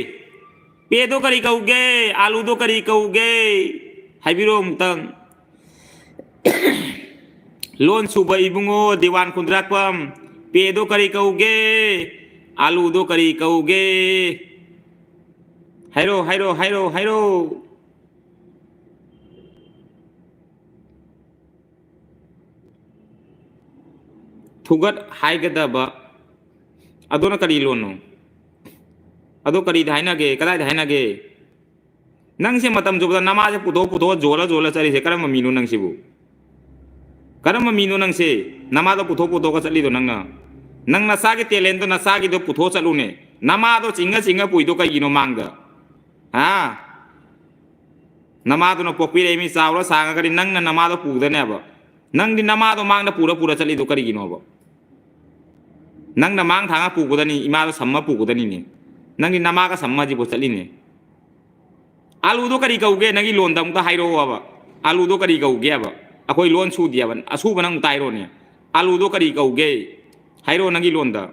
ꯄꯦꯗꯣ ꯀꯔꯤ ꯀꯧꯒꯦ? ꯑꯥꯂꯨꯗꯣ ꯀꯔꯤ ꯀꯧꯒꯦ? ꯍꯥꯏꯕꯤꯔꯛꯑꯣ ꯑꯃꯨꯛꯇꯪ꯫ ꯂꯣꯟ ꯁꯨꯕ ꯏꯕꯨꯡꯉꯣ ꯗꯤꯋꯥꯟ ꯈꯨꯟꯗ꯭ꯔꯥꯛꯄꯝ, ꯄꯦꯗꯣ ꯀꯔꯤ ꯀꯧꯒꯦ? ꯑꯥꯂꯨꯗꯣ ꯀꯔꯤ ꯀꯧꯒꯦ? ꯍꯥꯏꯔꯣ, ꯍꯥꯏꯔꯣ, ꯍꯥꯏꯔꯣ, ꯍꯥꯏꯔꯣ꯫ ꯊꯨꯒꯠ ꯍꯥꯏꯒꯗꯕ ꯑꯗꯨꯅ ꯀꯔꯤ ꯂꯣꯟꯅꯣ? ꯑꯗꯣ ꯀꯔꯤꯗ ꯍꯥꯏꯅꯒꯦ? ꯀꯗꯥꯏꯗ ꯍꯥꯏꯅꯒꯦ? ꯅꯪꯁꯦ ꯃꯇꯝ ꯆꯨꯞꯄꯗ ꯅꯃꯥꯁꯦ ꯄꯨꯊꯣꯛ ꯄꯨꯊꯣꯛꯑ ꯖꯣꯜꯂ ꯖꯣꯜꯂ ꯆꯠꯂꯤꯁꯦ ꯀꯔꯝꯕ ꯃꯤꯅꯣ ꯅꯪꯁꯤꯕꯨ? ꯀꯔꯝꯕ ꯃꯤꯅꯣ ꯅꯪꯁꯦ? ꯅꯃꯥꯗꯣ ꯄꯨꯊꯣꯛ ꯄꯨꯊꯣꯛꯑꯒ ꯆꯠꯂꯤꯗꯣ ꯅꯪꯅ? ꯅꯪ ꯅꯁꯥꯒꯤ talentꯇꯣ ꯅꯁꯥꯒꯤꯗꯣ ꯄꯨꯊꯣꯛꯑ ꯆꯠꯂꯨꯅꯦ꯫ ꯅꯃꯥꯗꯣ ꯆꯤꯡꯉ ꯆꯤꯡꯉ ꯄꯨꯏꯗꯣ ꯀꯩꯒꯤꯅꯣ ꯃꯥꯡꯗ? ꯍꯥ? ꯅꯃꯥꯗꯨꯅ ꯄꯣꯛꯄꯤꯔꯛꯏ ꯃꯤ ꯆꯥꯎꯔ ꯁꯥꯡꯉꯒꯗꯤ ꯅꯪꯅ ꯅꯃꯥꯗꯣ ꯄꯨꯗꯅꯦꯕ꯫ ꯅꯪꯗꯤ ꯅꯃꯥꯗꯣ ꯃꯥꯡꯗ ꯄꯨꯔ ꯄꯨꯔ ꯆꯠꯂꯤꯗꯣ ꯀꯔꯤꯒꯤꯅꯣꯕ? ꯅꯪꯅ ꯃꯥꯡ ꯊꯥꯡꯉ ꯄꯨꯒꯗꯅꯤ, ꯏꯃꯥꯗꯣ ꯁꯝꯃ ꯄꯨꯒꯗꯅꯤꯅꯦ꯫ ꯅꯪꯗꯤ ꯅꯃꯥꯒ ꯁꯝꯃꯁꯤꯕꯨ ꯆꯠꯂꯤꯅꯦ꯫ ꯑꯥꯂꯨꯗꯣ ꯀꯔꯤ ꯀꯧꯒꯦ ꯅꯪꯒꯤ ꯂꯣꯟꯗ ꯑꯝꯇ ꯍꯥꯏꯔꯛꯑꯣꯕ꯫ ꯑꯥꯂꯨꯗꯣ ꯀꯔꯤ ꯀꯧꯒꯦ ꯍꯥꯏꯕ? ꯑꯩꯈꯣꯏ ꯂꯣꯟ ꯁꯨꯗꯦꯕ, ꯑꯁꯨꯕ ꯅꯪ ꯑꯝꯇ ꯍꯥꯏꯔꯛꯑꯣꯅꯦ꯫ ꯑꯥꯂꯨꯗꯣ ꯀꯔꯤ ꯀꯧꯒꯦ? ꯍꯥꯏꯔꯛꯑꯣ ꯅꯪꯒꯤ ꯂꯣꯟꯗ꯫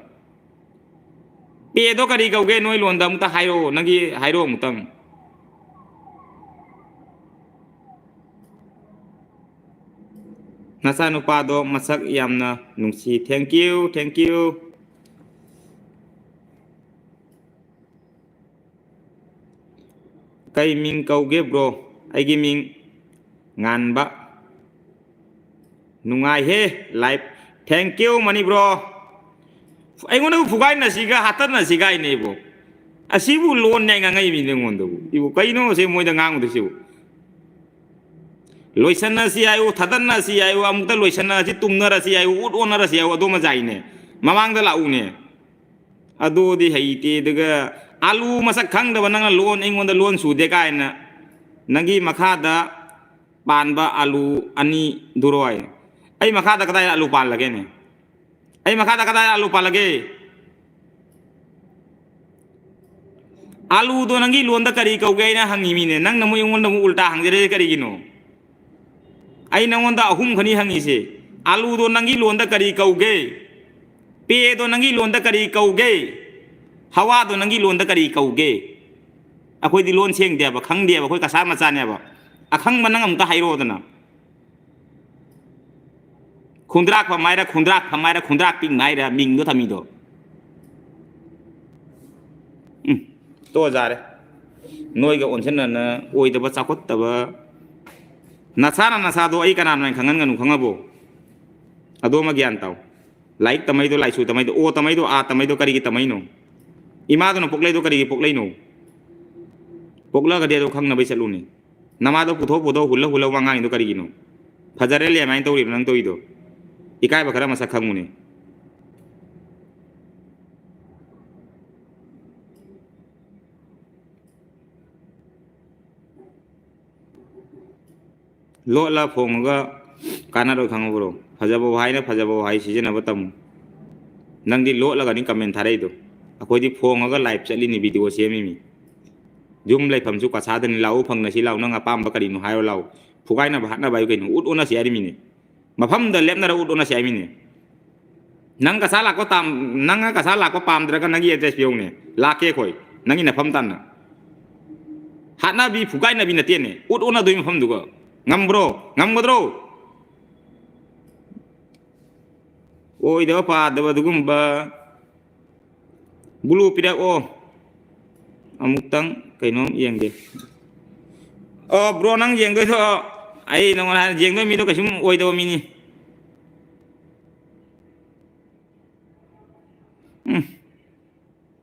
ꯄꯦꯗꯣ ꯀꯔꯤ ꯀꯧꯒꯦ ꯅꯣꯏ ꯂꯣꯟꯗ? ꯑꯃꯨꯛꯇ ꯍꯥꯏꯔꯛꯑꯣ, ꯅꯪꯒꯤ ꯍꯥꯏꯔꯛꯑꯣ ꯑꯃꯨꯛꯇꯪ꯫ ꯅꯆꯥꯅꯨꯄꯥꯗꯣ ꯃꯁꯛ ꯌꯥꯝꯅ ꯅꯨꯡꯁꯤ꯫ Thank you, thank you꯫ ꯀꯩ ꯃꯤꯡ ꯀꯧꯒꯦ bro? ꯑꯩꯒꯤ ꯃꯤꯡ ꯉꯥꯟꯕ꯫ ꯅꯨꯡꯉꯥꯏꯍꯦ live꯫ Thank you money bro꯫ ꯑꯩꯉꯣꯟꯗꯕꯨ ꯐꯨꯒꯥꯏꯅꯁꯤꯒ ꯍꯥꯠꯇꯠꯅꯁꯤꯒ ꯍꯥꯏꯅꯦ ꯏꯕꯣ꯫ ꯑꯁꯤꯕꯨ ꯂꯣꯟꯅꯦ ꯉꯥꯡꯉꯛꯏ ꯃꯤꯅꯦ ꯑꯩꯉꯣꯟꯗꯕꯨ꯫ ꯏꯕꯣ, ꯀꯩꯅꯣ ꯁꯤ ꯃꯣꯏꯗ ꯉꯥꯡꯉꯨꯗꯣꯏꯁꯤꯕꯨ? ꯂꯣꯏꯁꯟꯅꯁꯤ ꯍꯥꯏꯌꯨ, ꯊꯗꯠꯅꯁꯤ ꯍꯥꯏꯌꯨ, ꯑꯃꯨꯛꯇ ꯂꯣꯏꯁꯟꯅꯔꯁꯤ, ꯇꯨꯝꯅꯔꯁꯤ ꯍꯥꯏꯌꯨ, ꯎꯠ ꯑꯣꯟꯅꯔꯁꯤ ꯍꯥꯏꯌꯨ, ꯑꯗꯨꯃ ꯌꯥꯏꯅꯦ꯫ ꯃꯃꯥꯡꯗ ꯂꯥꯛꯎꯅꯦ꯫ ꯑꯗꯨꯗꯤ ꯍꯩꯇꯦ꯫ ꯑꯗꯨꯒ ꯑꯥꯂꯨ ꯃꯁꯛ ꯈꯪꯗꯕ ꯅꯪꯅ ꯂꯣꯟ ꯑꯩꯉꯣꯟꯗ ꯂꯣꯟ ꯁꯨꯗꯦ ꯀꯥꯏꯅ꯫ ꯅꯪꯒꯤ ꯃꯈꯥꯗ ꯄꯥꯟꯕ ꯑꯥꯂꯨ ꯑꯅꯤꯗꯨꯔꯣꯏ? ꯑꯩ ꯃꯈꯥꯗ ꯀꯗꯥꯏꯗ ꯑꯥꯂꯨ ꯄꯥꯜꯂꯒꯦꯅꯦ? ꯑꯩ ꯃꯈꯥꯗ ꯀꯗꯥꯏꯗ ꯑꯥꯂꯨ ꯄꯥꯜꯂꯒꯦ? ꯑꯥꯂꯨꯗꯣ ꯅꯪꯒꯤ ꯂꯣꯟꯗ ꯀꯔꯤ ꯀꯧꯒꯦ ꯍꯥꯏꯅ ꯍꯪꯉꯤꯃꯤꯅꯦ꯫ ꯅꯪꯅ ꯑꯃꯨꯛ ꯑꯩꯉꯣꯟꯗ ꯑꯃꯨꯛ ꯎꯜꯇꯥ ꯍꯪꯖꯔꯤꯁꯦ ꯀꯔꯤꯒꯤꯅꯣ? ꯑꯩ ꯅꯪꯉꯣꯟꯗ ꯑꯍꯨꯝ ꯈꯛꯅꯤ ꯍꯪꯉꯤꯁꯦ꯫ ꯑꯥꯂꯨꯗꯣ ꯅꯪꯒꯤ ꯂꯣꯟꯗ ꯀꯔꯤ ꯀꯧꯒꯦ? ꯄꯦꯗꯣ ꯅꯪꯒꯤ ꯂꯣꯟꯗ ꯀꯔꯤ ꯀꯧꯒꯦ? ꯍꯋꯥꯗꯣ ꯅꯪꯒꯤ ꯂꯣꯟꯗ ꯀꯔꯤ ꯀꯧꯒꯦ? ꯑꯩꯈꯣꯏꯗꯤ ꯂꯣꯟ ꯁꯦꯡꯗꯦꯕ, ꯈꯪꯗꯦꯕ, ꯑꯩꯈꯣꯏ ꯀꯁꯥꯔ ꯃꯆꯥꯅꯦꯕ꯫ ꯑꯈꯪꯕ ꯅꯪ ꯑꯃꯨꯛꯇ ꯍꯥꯏꯔꯛꯑꯣꯗꯅ꯫ ꯈꯣꯡꯗ꯭ꯔꯥꯛ ꯐꯝ ꯍꯥꯏꯔ, ꯈꯣꯡꯗ꯭ꯔꯥꯛ ꯐꯝ ꯍꯥꯏꯔ, ꯈꯣꯡꯗ꯭ꯔꯥꯛ ꯄꯤꯡ ꯍꯥꯏꯔ ꯃꯤꯡꯗꯣ ꯊꯝꯃꯤꯗꯣ꯫ ꯎꯝ, ꯇꯣꯛꯑ ꯌꯥꯔꯦ꯫ ꯅꯣꯏꯒ ꯑꯣꯟꯁꯤꯟꯅꯅ ꯑꯣꯏꯗꯕ ꯆꯥꯎꯈꯠꯇꯕ꯫ ꯅꯁꯥꯅ ꯅꯁꯥꯗꯣ ꯑꯩ ꯀꯅꯥꯅꯣ ꯍꯥꯏꯅ ꯈꯪꯍꯟꯒꯅꯨ, ꯈꯪꯉꯕꯣ? ꯑꯗꯣꯃ ꯒ꯭ꯌꯥꯟ ꯇꯥꯎ꯫ ꯂꯥꯏꯔꯤꯛ ꯇꯝꯃꯩꯗꯣ, ꯂꯥꯏꯁꯨ ꯇꯝꯃꯩꯗꯣ, ꯑꯣ ꯇꯝꯃꯩꯗꯣ, ꯑꯥ ꯇꯝꯃꯩꯗꯣ ꯀꯔꯤꯒꯤ ꯇꯝꯃꯩꯅꯣ? ꯏꯃꯥꯗꯨꯅ ꯄꯣꯛꯂꯛꯏꯗꯣ ꯀꯔꯤꯒꯤ ꯄꯣꯛꯂꯛꯏꯅꯣ? ꯄꯣꯛꯂꯛꯑꯒꯗꯤ ꯑꯗꯣ ꯈꯪꯅꯕꯩ ꯆꯠꯂꯨꯅꯦ꯫ ꯅꯃꯥꯗꯣ ꯄꯨꯊꯣꯛ ꯄꯨꯊꯣꯛ ꯍꯨꯜꯂ ꯍꯨꯜꯂ ꯋꯥ ꯉꯥꯡꯉꯤꯗꯣ ꯀꯔꯤꯒꯤꯅꯣ? ꯐꯖꯔꯦ ꯂꯦꯝꯃꯥꯏꯅ ꯇꯧꯔꯤꯕ ꯅꯪ ꯇꯧꯔꯤꯗꯣ? ꯏꯀꯥꯏꯕ ꯈꯔ ꯃꯁꯛ ꯈꯪꯉꯨꯅꯦ꯫ ꯂꯣꯠꯂ ꯐꯣꯡꯉꯒ ꯀꯥꯟꯅꯔꯣꯏ ꯈꯪꯉꯕ꯭ꯔꯣ? ꯐꯖꯕ ꯋꯥꯍꯩꯅ ꯐꯖꯕ ꯋꯥꯍꯩ ꯁꯤꯖꯤꯟꯅꯕ ꯇꯝꯃꯨ꯫ ꯅꯪꯗꯤ ꯂꯣꯠꯂꯒꯅꯤ comment ꯊꯥꯔꯛꯏꯗꯣ꯫ ꯑꯩꯈꯣꯏꯗꯤ ꯐꯣꯡꯉꯒ live ꯆꯠꯂꯤꯅꯤ, video ꯁꯦꯝꯃꯤꯃꯤ꯫ ꯌꯨꯝ ꯂꯩꯐꯝꯁꯨ ꯀꯁꯥꯗꯅꯤ, ꯂꯥꯛꯎ ꯐꯪꯅꯁꯤ ꯂꯥꯎ, ꯅꯪ ꯑꯄꯥꯝꯕ ꯀꯔꯤꯅꯣ ꯍꯥꯏꯔꯣ ꯂꯥꯎ꯫ ꯐꯨꯒꯥꯏꯅꯕ ꯍꯥꯠꯅꯕ ꯍꯥꯏꯕꯨ ꯀꯩꯅꯣ? ꯎꯠ ꯑꯣꯟꯅꯁꯤ ꯍꯥꯏꯔꯤꯃꯤꯅꯦ꯫ ꯃꯐꯝꯗ ꯂꯦꯞꯅꯔ ꯎꯠ ꯑꯣꯟꯅꯁꯤ ꯍꯥꯏꯃꯤꯅꯦ꯫ ꯅꯪ ꯀꯁꯥ ꯂꯥꯛꯄ ꯇꯥꯝ-, ꯅꯪ ꯀꯁꯥ ꯂꯥꯛꯄ ꯄꯥꯝꯗ꯭ꯔꯒ ꯅꯪꯒꯤ address ꯄꯤꯔꯛꯎꯅꯦ꯫ ꯂꯥꯛꯀꯦ ꯑꯩꯈꯣꯏ꯫ ꯅꯪꯒꯤ ꯅꯐꯝ ꯇꯥꯟꯅ꯫ ꯍꯥꯠꯅꯕꯤ ꯐꯨꯒꯥꯏꯅꯕꯤ ꯅꯠꯇꯦꯅꯦ꯫ ꯎꯠ ꯑꯣꯟꯅꯗꯣꯏ ꯃꯐꯝꯗꯨꯒ꯫ ꯉꯝꯕ꯭ꯔꯣ? ꯉꯝꯒꯗ꯭ꯔꯣ? ꯑꯣꯏꯗꯕ ꯄꯥꯗꯕ ꯑꯗꯨꯒꯨꯝꯕ꯫ ꯕ꯭ꯂꯨ ꯄꯤꯔꯛꯑꯣ꯫ ꯑꯃꯨꯛꯇꯪ ꯀꯩꯅꯣꯝ ꯌꯦꯡꯒꯦ꯫ ꯑꯣ, ꯕ꯭ꯔꯣ, ꯅꯪ ꯌꯦꯡꯗꯣꯏꯗꯣ, ꯑꯩ ꯅꯉꯣꯟꯗ ꯍꯥꯏ-, ꯌꯦꯡꯗꯣꯏ ꯃꯤꯗꯣ ꯀꯩꯁꯨꯝ ꯑꯣꯏꯗꯕ ꯃꯤꯅꯤ꯫ ꯎꯝ꯫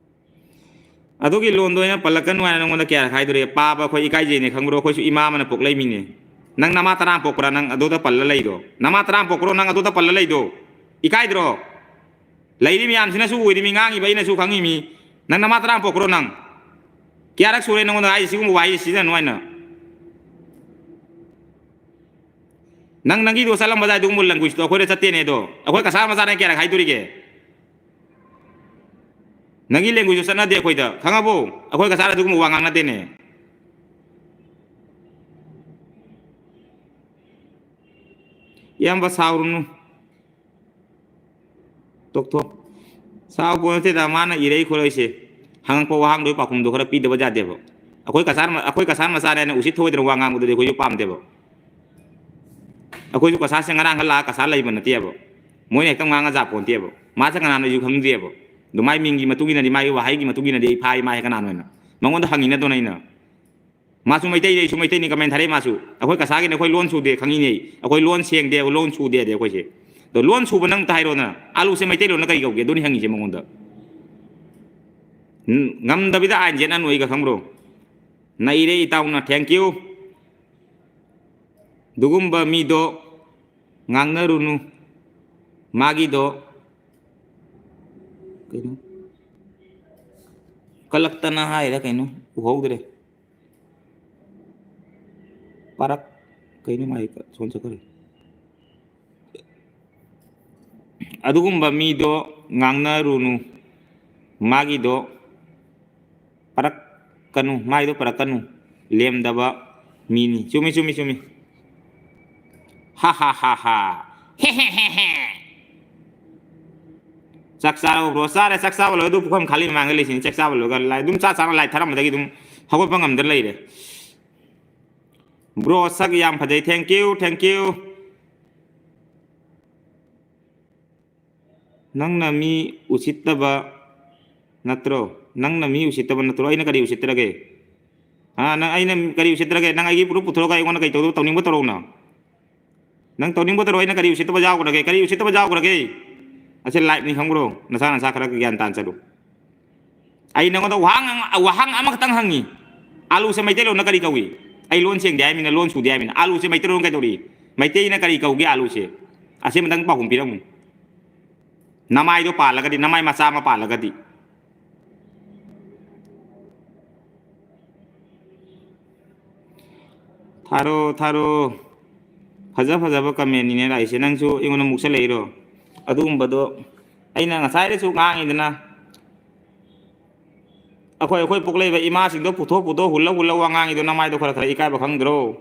ꯑꯗꯨꯒꯤ ꯂꯣꯟꯗꯣ ꯑꯩꯅ ꯄꯜꯂꯛꯀꯅꯨ ꯍꯥꯏꯅ ꯅꯉꯣꯟꯗ ꯀꯌꯥ ꯍꯥꯏꯗꯣꯔꯦ? ꯄꯥꯕ ꯑꯩꯈꯣꯏ ꯏꯀꯥꯏꯖꯩꯅꯦ, ꯈꯪꯕ꯭ꯔꯣ? ꯑꯩꯈꯣꯏꯁꯨ ꯏꯃꯥ ꯑꯃꯅ ꯄꯣꯛꯂꯛꯏꯃꯤꯅꯦ꯫ ꯅꯪ ꯅꯃꯥ ꯇꯔꯥ ꯄꯣꯛꯄ꯭ꯔꯥ? ꯅꯪ ꯑꯗꯨꯗ ꯄꯜꯂ ꯂꯩꯗꯣ? ꯅꯃꯥ ꯇꯔꯥ ꯄꯣꯛꯄ꯭ꯔꯣ ꯅꯪ ꯑꯗꯨꯗ ꯄꯜꯂ ꯂꯩꯗꯣ? ꯏꯀꯥꯏꯗ꯭ꯔꯣ? ꯂꯩꯔꯤ ꯃꯌꯥꯝꯁꯤꯅꯁꯨ ꯑꯣꯏꯔꯤꯃꯤ, ꯉꯥꯡꯉꯤꯕ ꯑꯩꯅꯁꯨ ꯈꯪꯉꯤꯃꯤ꯫ ꯅꯪ ꯅꯃꯥ ꯇꯔꯥ ꯄꯣꯛꯄ꯭ꯔꯣ ꯅꯪ? ꯀꯌꯥꯔꯛ ꯁꯨꯔꯦ ꯅꯉꯣꯟꯗ ꯍꯥꯏꯁꯤ ꯁꯤꯒꯨꯝꯕ ꯋꯥꯍꯩꯁꯦ ꯁꯤꯖꯤꯟꯅꯅꯨ ꯍꯥꯏꯅ? ꯅꯪ ꯅꯪꯒꯤꯗꯣ ꯆꯠꯂꯝꯕꯗꯥꯏ ꯑꯗꯨꯒꯨꯝꯕ language ꯇꯣ ꯑꯩꯈꯣꯏꯗ ꯆꯠꯇꯦꯅꯦ ꯑꯗꯣ꯫ ꯑꯩꯈꯣꯏ ꯀꯁꯥꯔ ꯃꯆꯥꯅ ꯀꯌꯥꯔꯛ ꯍꯥꯏꯗꯣꯔꯤꯒꯦ? ꯅꯪꯒꯤ language ꯇꯣ ꯆꯠꯅꯗꯦ ꯑꯩꯈꯣꯏꯗ, ꯈꯪꯉꯕꯣ? ꯑꯩꯈꯣꯏ ꯀꯁꯥꯔ ꯑꯗꯨꯒꯨꯝꯕ ꯋꯥ ꯉꯥꯡꯅꯗꯦꯅꯦ꯫ ꯏꯌꯥꯝꯕ ꯁꯥꯎꯔꯨꯅꯨ꯫ ꯇꯣꯛꯊꯣꯛ꯫ ꯁꯥꯎ ꯄꯣꯠ ꯅꯠꯇꯦꯗ, ꯃꯥꯅ ꯏꯔꯛꯏ ꯈꯣꯠꯂꯛꯏꯁꯦ꯫ ꯍꯪꯉꯛꯄ ꯋꯥꯍꯪꯗꯨꯒꯤ ꯄꯥꯎꯈꯨꯝꯗꯣ ꯈꯔ ꯄꯤꯗꯕ ꯌꯥꯗꯦꯕ꯫ ꯑꯩꯈꯣꯏ ꯀꯁꯥꯔ ꯃ-, ꯑꯩꯈꯣꯏ ꯀꯁꯥꯔ ꯃꯆꯥꯅꯦꯅ ꯎꯁꯤꯠ ꯊꯑꯣꯏꯗꯅ ꯋꯥ ꯉꯥꯡꯕꯗꯨꯗꯤ ꯑꯩꯈꯣꯏꯁꯨ ꯄꯥꯝꯗꯦꯕ꯫ ꯑꯩꯈꯣꯏꯁꯨ ꯀꯁꯥꯔꯁꯦ ꯉꯔꯥꯡ ꯈꯛ ꯂꯥꯛꯑ ꯀꯁꯥꯔ ꯂꯩꯕ ꯅꯠꯇꯦꯕ꯫ ꯃꯣꯏꯅ ꯍꯦꯛꯇ ꯉꯥꯡꯉ ꯖꯥ ꯄꯣꯟꯇꯦꯕ꯫ ꯃꯥꯁꯦ ꯀꯅꯥꯅꯣ ꯑꯩꯁꯨ ꯈꯪꯗꯦꯕ꯫ ꯑꯗꯣ ꯃꯥꯏ ꯃꯤꯡꯒꯤ ꯃꯇꯨꯡ ꯏꯟꯅꯗꯤ, ꯃꯥꯒꯤ ꯋꯥꯍꯩꯒꯤ ꯃꯇꯨꯡ ꯏꯟꯅꯗꯤ ꯑꯩ ꯐꯥꯏ, ꯃꯥꯁꯦ ꯀꯅꯥꯅꯣ ꯍꯥꯏꯅ꯫ ꯃꯉꯣꯟꯗ ꯍꯪꯉꯤ ꯅꯠꯇ꯭ꯔꯣ ꯑꯩꯅ? ꯃꯥꯁꯨ ꯃꯩꯇꯩꯅꯤ, ꯑꯩꯁꯨ ꯃꯩꯇꯩꯅꯤ, comment ꯊꯥꯔꯛꯏ ꯃꯥꯁꯨ꯫ ꯑꯩꯈꯣꯏ ꯀꯁꯥꯒꯤꯅꯤ, ꯑꯩꯈꯣꯏ ꯂꯣꯟ ꯁꯨꯗꯦ ꯈꯪꯉꯤꯅꯦ꯫ ꯑꯩꯈꯣꯏ ꯂꯣꯟ ꯁꯦꯡꯗꯦ, ꯑꯩꯈꯣꯏ ꯂꯣꯟ ꯁꯨꯗꯦ ꯍꯥꯏꯗꯤ ꯑꯩꯈꯣꯏꯁꯦ꯫ ꯑꯗꯣ ꯂꯣꯟ ꯁꯨꯕ ꯅꯪ ꯑꯝꯇ ꯍꯥꯏꯔꯣꯗꯅ, ꯑꯥꯂꯨꯁꯦ ꯃꯩꯇꯩꯂꯣꯟꯅ ꯀꯔꯤ ꯀꯧꯒꯦ? ꯑꯗꯨꯅꯤ ꯍꯪꯉꯤꯁꯦ ꯃꯉꯣꯟꯗ꯫ ꯎꯝ, ꯉꯝꯗꯕꯤꯗ ꯑꯥꯏꯟ ꯌꯦꯠꯅꯅꯨ ꯑꯩꯒ, ꯈꯪꯕ꯭ꯔꯣ? ꯅꯩꯔꯦ ꯏꯇꯥꯎꯅ, thank you꯫ ꯑꯗꯨꯒꯨꯝꯕ ꯃꯤꯗꯣ ꯉꯥꯡꯅꯔꯨꯅꯨ꯫ ꯃꯥꯒꯤꯗꯣ ꯀꯩꯅꯣ, ꯀꯂꯛꯇꯅ ꯍꯥꯏꯔ ꯀꯩꯅꯣ ꯎꯍꯧꯗ꯭ꯔꯦ꯫ ꯄꯔꯛ ꯀꯩꯅꯣ ꯃꯥꯏ ꯁꯣꯝ ꯆꯠꯈ꯭ꯔꯦ꯫ ꯑꯗꯨꯒꯨꯝꯕ ꯃꯤꯗꯣ ꯉꯥꯡꯅꯔꯨꯅꯨ꯫ ꯃꯥꯒꯤꯗꯣ ꯄꯔꯛ ꯀꯅꯨ, ꯃꯥꯏꯗꯣ ꯄꯔꯛꯀꯅꯨ꯫ ꯂꯦꯝꯗꯕ ꯃꯤꯅꯤ꯫ ꯆꯨꯝꯃꯤ, ꯆꯨꯝꯃꯤ, ꯆꯨꯝꯃꯤ꯫ ꯍꯥ, ꯍꯥ, ꯍꯥ, ꯍꯥ꯫ ꯍꯦ, ꯍꯦ, ꯍꯦ, ꯍꯦ꯫ ꯆꯥꯛ ꯆꯥꯔꯕꯣ, bro? ꯆꯥꯔꯦ, ꯆꯥꯛ ꯆꯥꯕ ꯂꯣꯏꯔꯦ꯫ ꯑꯗꯨ ꯄꯨꯈꯝ ꯈꯥꯂꯤ ꯃꯃꯥꯡꯗ ꯂꯩꯁꯤꯅꯤ꯫ ꯆꯥꯛ ꯆꯥꯕ ꯂꯣꯏꯔꯒ ꯂꯥꯏ-, ꯑꯗꯨꯝ ꯆꯥ ꯆꯥꯅ ꯂꯥꯏ ꯊꯥꯔꯝꯕꯗꯒꯤ ꯑꯗꯨꯝ ꯍꯧꯒꯠꯄ ꯉꯝꯗꯅ ꯂꯩꯔꯦ꯫ Bro, ꯁꯛ ꯌꯥꯝ ꯐꯖꯩ꯫ Thank you, thank you꯫ ꯅꯪꯅ ꯃꯤ ꯎꯁꯤꯠꯇꯕ ꯅꯠꯇ꯭ꯔꯣ? ꯅꯪꯅ ꯃꯤ ꯎꯁꯤꯠꯇꯕ ꯅꯠꯇ꯭ꯔꯣ? ꯑꯩꯅ ꯀꯔꯤ ꯎꯁꯤꯠꯇ꯭ꯔꯒꯦ? ꯍꯥ, ꯅꯪ, ꯑꯩꯅ ꯀꯔꯤ ꯎꯁꯤꯠꯇ꯭ꯔꯒꯦ? ꯅꯪ ꯑꯩꯒꯤ proof ꯄꯨꯊꯣꯔꯛꯑꯒ ꯑꯩꯉꯣꯟꯗ ꯀꯩ ꯇꯧꯗꯧ, ꯇꯧꯅꯤꯡꯕ ꯇꯧꯔꯛꯎꯅ꯫ ꯅꯪ ꯇꯧꯅꯤꯡꯕ ꯇꯧꯔꯣ, ꯑꯩꯅ ꯀꯔꯤ ꯎꯁꯤꯠꯇꯕ ꯌꯥꯎꯈ꯭ꯔꯒꯦ? ꯀꯔꯤ ꯎꯁꯤꯠꯇꯕ ꯌꯥꯎꯈ꯭ꯔꯒꯦ? ꯑꯁꯤ live ꯅꯤ ꯈꯪꯕ꯭ꯔꯣ? ꯅꯁꯥ ꯅꯁꯥ ꯈꯔ ꯒ꯭ꯌꯥꯟ ꯇꯥꯅ ꯆꯠꯂꯨ꯫ ꯑꯩ ꯅꯉꯣꯟꯗ ꯋꯥꯍꯪ, ꯋꯥꯍꯪ ꯑꯃꯈꯛꯇꯪ ꯍꯪꯉꯤ꯫ ꯑꯥꯂꯨꯁꯦ ꯃꯩꯇꯩꯂꯣꯟꯅ ꯀꯔꯤ ꯀꯧꯏ? ꯑꯩ ꯂꯣꯟ ꯁꯦꯡꯗꯦ ꯍꯥꯏꯃꯤꯅ, ꯂꯣꯟ ꯁꯨꯗꯦ ꯍꯥꯏꯃꯤꯅ꯫ ꯑꯥꯂꯨꯁꯦ ꯃꯩꯇꯩꯂꯣꯟ ꯀꯩꯗꯧꯔꯤ? ꯃꯩꯇꯩꯅ ꯀꯔꯤ ꯀꯧꯒꯦ ꯑꯥꯂꯨꯁꯦ? ꯑꯁꯤ ꯑꯃꯇꯪ ꯄꯥꯎꯈꯨꯝ ꯄꯤꯔꯝꯃꯨ꯫ ꯅꯃꯥꯏꯗꯣ ꯄꯥꯜꯂꯒꯗꯤ, ꯅꯃꯥꯏ ꯃꯆꯥ ꯑꯃ ꯄꯥꯜꯂꯒꯗꯤ꯫ ꯊꯥꯔꯣ, ꯊꯥꯔꯣ꯫ ꯐꯖ ꯐꯖꯕ comment ꯅꯤꯅꯦ ꯂꯥꯛꯏꯁꯦ꯫ ꯅꯪꯁꯨ ꯑꯩꯉꯣꯟꯗ ꯃꯨꯛꯁꯜꯂꯛꯏꯔꯣ? ꯑꯗꯨꯒꯨꯝꯕꯗꯣ ꯑꯩꯅ ꯉꯁꯥꯏꯗꯁꯨ ꯉꯥꯡꯉꯤꯗꯅ, ꯑꯩꯈꯣꯏ, ꯑꯩꯈꯣꯏ ꯄꯣꯛꯂꯛꯏꯕ ꯏꯃꯥꯁꯤꯡꯗꯣ ꯄꯨꯊꯣꯛ ꯄꯨꯊꯣꯛ ꯍꯨꯜꯂ ꯍꯨꯜꯂ ꯋꯥ ꯉꯥꯡꯉꯤꯗꯣ ꯅꯃꯥꯏꯗꯣ ꯈꯔ ꯈꯔ ꯏꯀꯥꯏꯕ ꯈꯪꯗ꯭ꯔꯣ?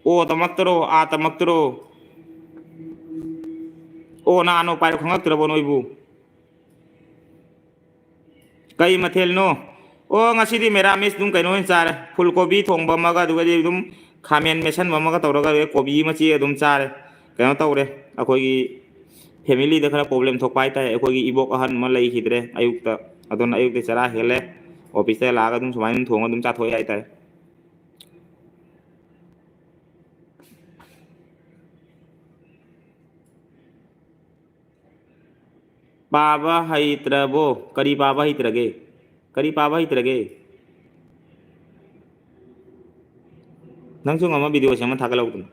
ꯑꯣ ꯇꯝꯃꯛꯇ꯭ꯔꯣ, ꯑꯥ ꯇꯝꯃꯛꯇ꯭ꯔꯣ? ꯑꯣ ꯅꯥꯅꯣ ꯄꯥꯏꯔꯣ ꯈꯪꯉꯛꯇ꯭ꯔꯕꯣ ꯅꯣꯏꯕꯨ? ꯀꯩ ꯃꯊꯦꯜꯅꯣ? ꯑꯣ, ꯉꯁꯤꯗꯤ ꯃꯦꯔꯥꯃꯤꯁ ꯑꯗꯨꯝ ꯀꯩꯅꯣ ꯑꯣꯏꯅ ꯆꯥꯔꯦ꯫ ꯐꯨꯜ ꯀꯣꯕꯤ ꯊꯣꯡꯕ ꯑꯃꯒ, ꯑꯗꯨꯒꯗꯤ ꯑꯗꯨꯝ ꯈꯥꯃꯦꯟ ꯃꯦꯠꯁꯟꯕ ꯑꯃꯒ ꯇꯧꯔꯒ ꯀꯣꯕꯤ ꯃꯆꯦ ꯑꯗꯨꯝ ꯆꯥꯔꯦ꯫ ꯀꯩꯅꯣ ꯇꯧꯔꯦ, ꯑꯩꯈꯣꯏꯒꯤ family ꯗ ꯈꯔ problem ꯊꯣꯛꯄ ꯍꯥꯏꯇꯥꯔꯦ꯫ ꯑꯩꯈꯣꯏꯒꯤ ꯏꯕꯣꯛ ꯑꯍꯟ ꯑꯃ ꯂꯩꯈꯤꯗ꯭ꯔꯦ ꯑꯌꯨꯛꯇ, ꯑꯗꯨꯅ ꯑꯌꯨꯛꯇ ꯆꯔꯥ ꯍꯦꯜꯂꯦ꯫ Office ꯇ ꯂꯥꯛꯑꯒ ꯑꯗꯨꯝ ꯁꯨꯃꯥꯏꯅ ꯑꯗꯨꯝ ꯊꯣꯡꯉ ꯑꯗꯨꯝ ꯆꯥꯊꯣꯛꯑꯦ ꯍꯥꯏꯇꯥꯔꯦ꯫ ꯄꯥꯕ ꯍꯩꯇ꯭ꯔꯕꯣ? ꯀꯔꯤ ꯄꯥꯕ ꯍꯩꯇ꯭ꯔꯒꯦ? ꯀꯔꯤ ꯄꯥꯕ ꯍꯩꯇ꯭ꯔꯒꯦ? ꯅꯪꯁꯨ ꯉꯝꯃ video ꯁꯦꯝꯃ ꯊꯥꯒꯠꯂꯛꯎꯗꯅ꯫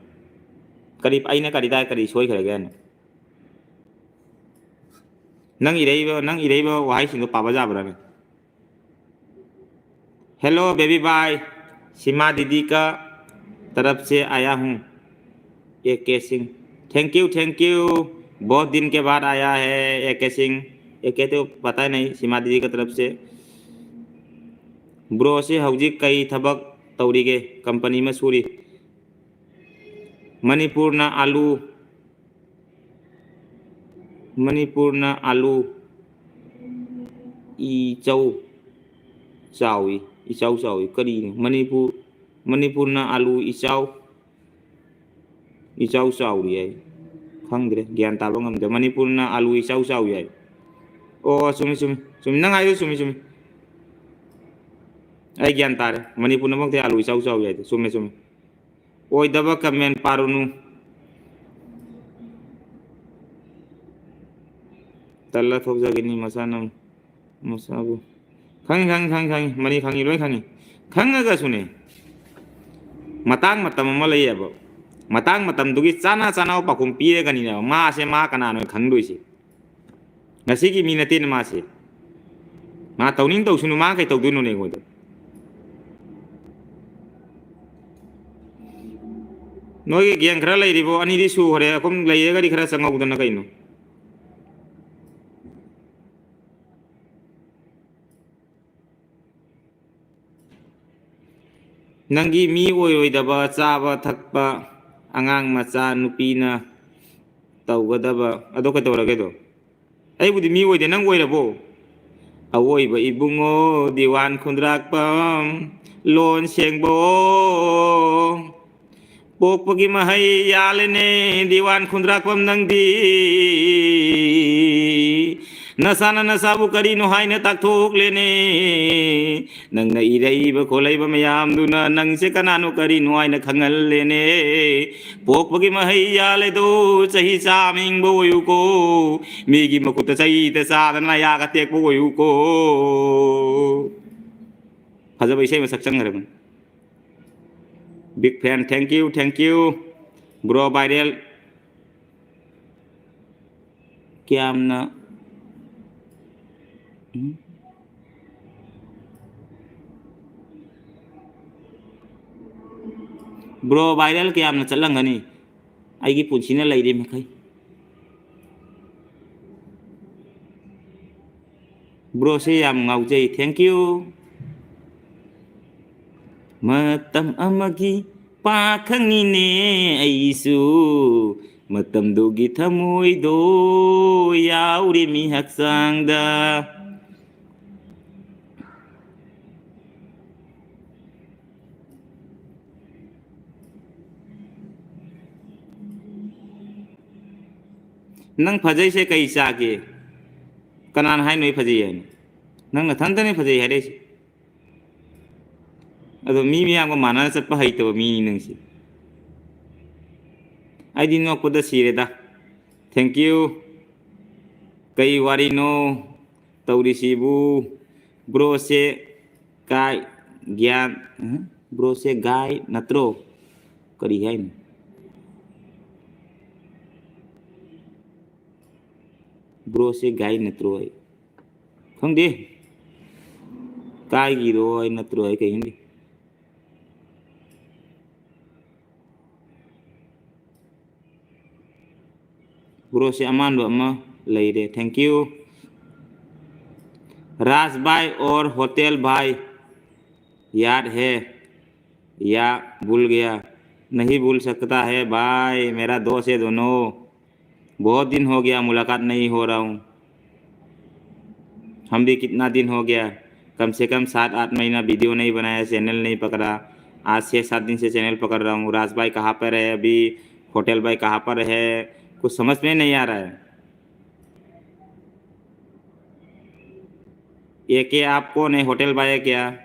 ꯀꯔꯤ, ꯑꯩꯅ ꯀꯔꯤ ꯇꯥꯏ, ꯀꯔꯤ ꯁꯣꯏꯈ꯭ꯔꯒꯦ ꯍꯥꯏꯅ? ꯅꯪ ꯏꯔꯛꯏꯕ, ꯅꯪ ꯏꯔꯛꯏꯕ ꯋꯥꯍꯩꯁꯤꯡꯗꯣ ꯄꯥꯕ ꯌꯥꯕ꯭ꯔꯥꯅꯦ? Hello baby bhai, सीमा दीदी का तरफ से आया हूँ, ए के Singh. Thank you, thank you। बहुत दिन के बाद आया है ए के सिंह। ए के तो पता ही नहीं, सीमा दीदी की तरफ से। Bro ꯁꯤ ꯍꯧꯖꯤꯛ ꯀꯩ ꯊꯕꯛ ꯇꯧꯔꯤꯒꯦ? ꯀꯝꯄꯅꯤ ꯑꯃ ꯁꯨꯔꯤ꯫ ꯃꯅꯤꯄꯨꯔꯅ ꯑꯥꯂꯨ, ꯃꯅꯤꯄꯨꯔꯅ ꯑꯥꯂꯨ ꯏꯆꯧ ꯆꯥꯎꯏ, ꯏꯆꯥꯎ ꯆꯥꯎꯏ꯫ ꯀꯔꯤꯅꯣ? ꯃꯅꯤꯄꯨꯔ, ꯃꯅꯤꯄꯨꯔꯅ ꯑꯥꯂꯨ ꯏꯆꯥꯎ, ꯏꯆꯥꯎ ꯆꯥꯎꯔꯤ ꯍꯥꯏ꯫ ꯈꯪꯗ꯭ꯔꯦ, ꯒ꯭ꯌꯥꯟ ꯇꯥꯕ ꯉꯝꯗ꯭ꯔꯦ꯫ ꯃꯅꯤꯄꯨꯔꯅ ꯑꯥꯂꯨ ꯏꯆꯥꯎ ꯆꯥꯎꯏ ꯍꯥꯏ꯫ ꯑꯣ, ꯆꯨꯝꯃꯤ, ꯆꯨꯝꯃꯤ, ꯆꯨꯝꯃꯤ꯫ ꯅꯪ ꯍꯥꯏꯗꯣ ꯆꯨꯝꯃꯤ, ꯆꯨꯝꯃꯤ꯫ ꯑꯩ ꯒ꯭ꯌꯥꯟ ꯇꯥꯔꯦ꯫ ꯃꯅꯤꯄꯨꯔꯅ ꯃꯛꯇꯤ ꯑꯥꯂꯨ ꯏꯆꯥꯎ ꯆꯥꯎꯏ ꯍꯥꯏꯗꯣ꯫ ꯆꯨꯝꯃꯦ, ꯆꯨꯝꯃꯦ꯫ ꯑꯣꯏꯗꯕ comment ꯄꯥꯔꯨꯅꯨ꯫ ꯇꯜꯂ ꯊꯣꯛꯆꯒꯅꯤ ꯃꯁꯥꯅ ꯃꯁꯥꯕꯨ꯫ ꯈꯪꯉꯤ, ꯈꯪꯉꯤ, ꯈꯪꯉꯤ, ꯈꯪꯉꯤ꯫ ꯃꯅꯤ ꯈꯪꯉꯤ, ꯂꯣꯏ ꯈꯪꯉꯤ꯫ ꯈꯪꯉꯒꯁꯨꯅꯦ, ꯃꯇꯥꯡ ꯃꯇꯝ ꯑꯃ ꯂꯩꯌꯦꯕ꯫ ꯃꯇꯥꯡ ꯃꯇꯝꯗꯨꯒꯤ ꯆꯥꯅ ꯆꯥꯅꯕ ꯄꯥꯎꯈꯨꯝ ꯄꯤꯔꯒꯅꯤꯅꯦꯕ ꯃꯥꯁꯦ ꯃꯥ ꯀꯅꯥꯅꯣ ꯈꯪꯗꯣꯏꯁꯦ꯫ ꯉꯁꯤꯒꯤ ꯃꯤ ꯅꯠꯇꯦꯅꯦ ꯃꯥꯁꯦ꯫ ꯃꯥ ꯇꯧꯅꯤꯡ ꯇꯧꯁꯅꯨ, ꯃꯥ ꯀꯩ ꯇꯧꯗꯣꯏꯅꯣꯅꯦ ꯑꯩꯉꯣꯟꯗ? ꯅꯣꯏꯒꯤ gang ꯈꯔ ꯂꯩꯔꯤꯕꯣ? ꯑꯅꯤꯗꯤ ꯁꯨꯈ꯭ꯔꯦ꯫ ꯑꯍꯨꯝ ꯂꯩꯔꯒꯗꯤ ꯈꯔ ꯆꯪꯍꯧꯗꯅ ꯀꯩꯅꯣ? ꯅꯪꯒꯤ ꯃꯤ ꯑꯣꯏꯔꯣꯏꯗꯕ, ꯆꯥꯕ ꯊꯛꯄ, ꯑꯉꯥꯡ ꯃꯆꯥ, ꯅꯨꯄꯤꯅ ꯇꯧꯒꯗꯕ, ꯑꯗꯣ ꯀꯩꯗꯧꯔꯒꯦꯗꯣ? ꯑꯩꯕꯨꯗꯤ ꯃꯤ ꯑꯣꯏꯗꯦ, ꯅꯪ ꯑꯣꯏꯔꯕꯣ? ꯑꯋꯣꯏꯕ ꯏꯕꯨꯡꯉꯣ, ꯗꯤꯋꯥꯟ ꯈꯨꯟꯗ꯭ꯔꯥꯛꯄꯝ, ꯂꯣꯟ ꯁꯦꯡꯕꯣ꯫ ꯄꯣꯛꯄꯒꯤ ꯃꯍꯩ ꯌꯥꯜꯂꯦꯅꯦ, ꯗꯤꯋꯥꯟ ꯈꯨꯟꯗ꯭ꯔꯥꯛꯄꯝ ꯅꯪꯗꯤ꯫ ꯅꯁꯥꯅ ꯅꯁꯥꯕꯨ ꯀꯔꯤꯅꯣ ꯍꯥꯏꯅ ꯇꯥꯛꯊꯣꯛꯂꯦꯅꯦ꯫ ꯅꯪꯅ ꯏꯔꯛꯏꯕ ꯈꯣꯠꯂꯛꯏꯕ ꯃꯌꯥꯝꯗꯨꯅ ꯅꯪꯁꯦ ꯀꯅꯥꯅꯣ ꯀꯔꯤꯅꯣ ꯍꯥꯏꯅ ꯈꯪꯍꯜꯂꯦꯅꯦ꯫ ꯄꯣꯛꯄꯒꯤ ꯃꯍꯩ ꯌꯥꯜꯂꯦꯗꯣ, ꯆꯍꯤ ꯆꯥꯝꯃ ꯍꯤꯡꯕ ꯑꯣꯏꯌꯨꯀꯣ꯫ ꯃꯤꯒꯤ ꯃꯈꯨꯠꯇ ꯆꯩꯗ ꯆꯥꯗꯅ ꯌꯥꯒ ꯇꯦꯛꯄ ꯑꯣꯏꯌꯨꯀꯣ꯫ ꯐꯖꯕ ꯏꯁꯩ ꯑꯃ ꯁꯛꯆꯟꯈ꯭ꯔꯕꯅꯤ꯫ Big fan, thank you, thank you, bro viral꯫ ꯀꯌꯥꯝꯅ, um? Bro viral ꯀꯌꯥꯝꯅ ꯆꯠꯂꯝꯒꯅꯤ? ꯑꯩꯒꯤ ꯄꯨꯟꯁꯤꯅ ꯂꯩꯔꯤ ꯃꯈꯩ꯫ Bro ꯁꯦ ꯌꯥꯝ ꯉꯥꯎꯖꯩ꯫ Thank you꯫ ꯃꯇꯝ ꯑꯃꯒꯤ ꯄꯥꯈꯪꯅꯤꯅꯦ ꯑꯩꯁꯨ, ꯃꯇꯝꯗꯨꯒꯤ ꯊꯃꯣꯏꯗꯣ ꯌꯥꯎꯔꯤꯃꯤ ꯍꯛꯆꯥꯡꯗ꯫ ꯅꯪ ꯐꯖꯩꯁꯦ ꯀꯩ ꯆꯥꯒꯦ? ꯀꯅꯥꯅ ꯍꯥꯏꯅꯣ ꯑꯩ ꯐꯖꯩ ꯍꯥꯏꯅ? ꯅꯪ ꯅꯊꯟꯇꯅꯦ ꯐꯖꯩ ꯍꯥꯏꯔꯛꯏꯁꯦ꯫ ꯑꯗꯣ ꯃꯤ ꯃꯌꯥꯝꯒ ꯃꯥꯟꯅꯅ ꯆꯠꯄ ꯍꯩꯇꯕ ꯃꯤꯅꯤ ꯅꯪꯁꯦ꯫ ꯑꯩꯗꯤ ꯅꯣꯛꯄꯗ ꯁꯤꯔꯦꯗ꯫ Thank you꯫ ꯀꯩ ꯋꯥꯔꯤꯅꯣ ꯇꯧꯔꯤꯁꯤꯕꯨ? ꯕ꯭ꯔꯣꯁꯦ ꯀꯥꯏ ꯒ꯭ꯌꯥꯟ, ꯕ꯭ꯔꯣꯁꯦ ꯒꯥꯏ ꯅꯠꯇ꯭ꯔꯣ? ꯀꯔꯤ ꯍꯥꯏꯅꯣ? ꯕ꯭ꯔꯣꯁꯦ ꯒꯥꯏ ꯅꯠꯇ꯭ꯔꯣ? ꯑꯩ ꯈꯪꯗꯦ꯫ ꯀꯥꯏꯒꯤꯔꯣ ꯑꯩ ꯅꯠꯇ꯭ꯔꯣ? ꯑꯩ ꯀꯩ ꯈꯪꯗꯦ꯫ ꯕ꯭ꯔꯣꯁꯦ ꯑꯃꯥꯟꯕ ꯑꯃ ꯂꯩꯔꯦ꯫ Thank you꯫ राज भाई और होटल भाई याद है या भूल गया? नहीं भूल सकता है भाई, मेरा दोस्त है दोनों। बहुत दिन हो गया, मुलाकात नहीं हो रहा हूँ। हम भी कितना दिन हो गया, कम से कम सात आठ महीना वीडियो नहीं बनाया, चैनल नहीं पकड़ा। आज छः सात दिन से चैनल पकड़ रहा हूँ। राज भाई कहाँ पर है अभी? होटल भाई कहाँ पर है? कुछ समझ में नहीं आ रहा है। ये क्या, आप कौन है? होटल भाई है क्या?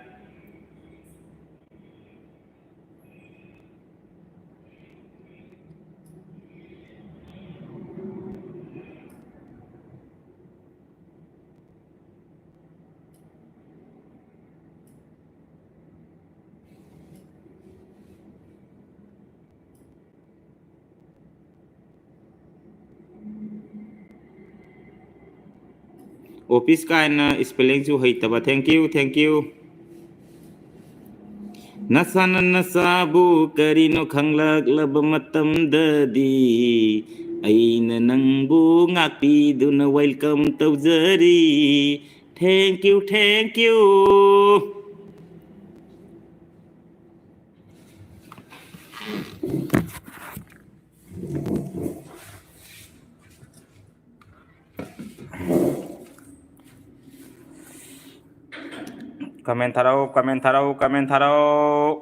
ꯑꯣꯐꯤꯁ ꯀꯥꯏꯅ ꯏꯁꯄꯦꯂꯤꯡꯁꯨ ꯍꯩꯇꯕ꯫ Thank you, thank you꯫ ꯅꯁꯥꯅ ꯅꯁꯥꯕꯨ ꯀꯔꯤꯅꯣ ꯈꯪꯂꯛꯂꯕ ꯃꯇꯝꯗꯗꯤ, ꯑꯩꯅ ꯅꯪꯕꯨ ꯉꯥꯛꯄꯤꯗꯨꯅ welcome ꯇꯧꯖꯔꯤ꯫ Thank you, thank you꯫ Comment ꯊꯥꯔꯛꯎ, comment ꯊꯥꯔꯛꯎ, comment ꯊꯥꯔꯛꯎ꯫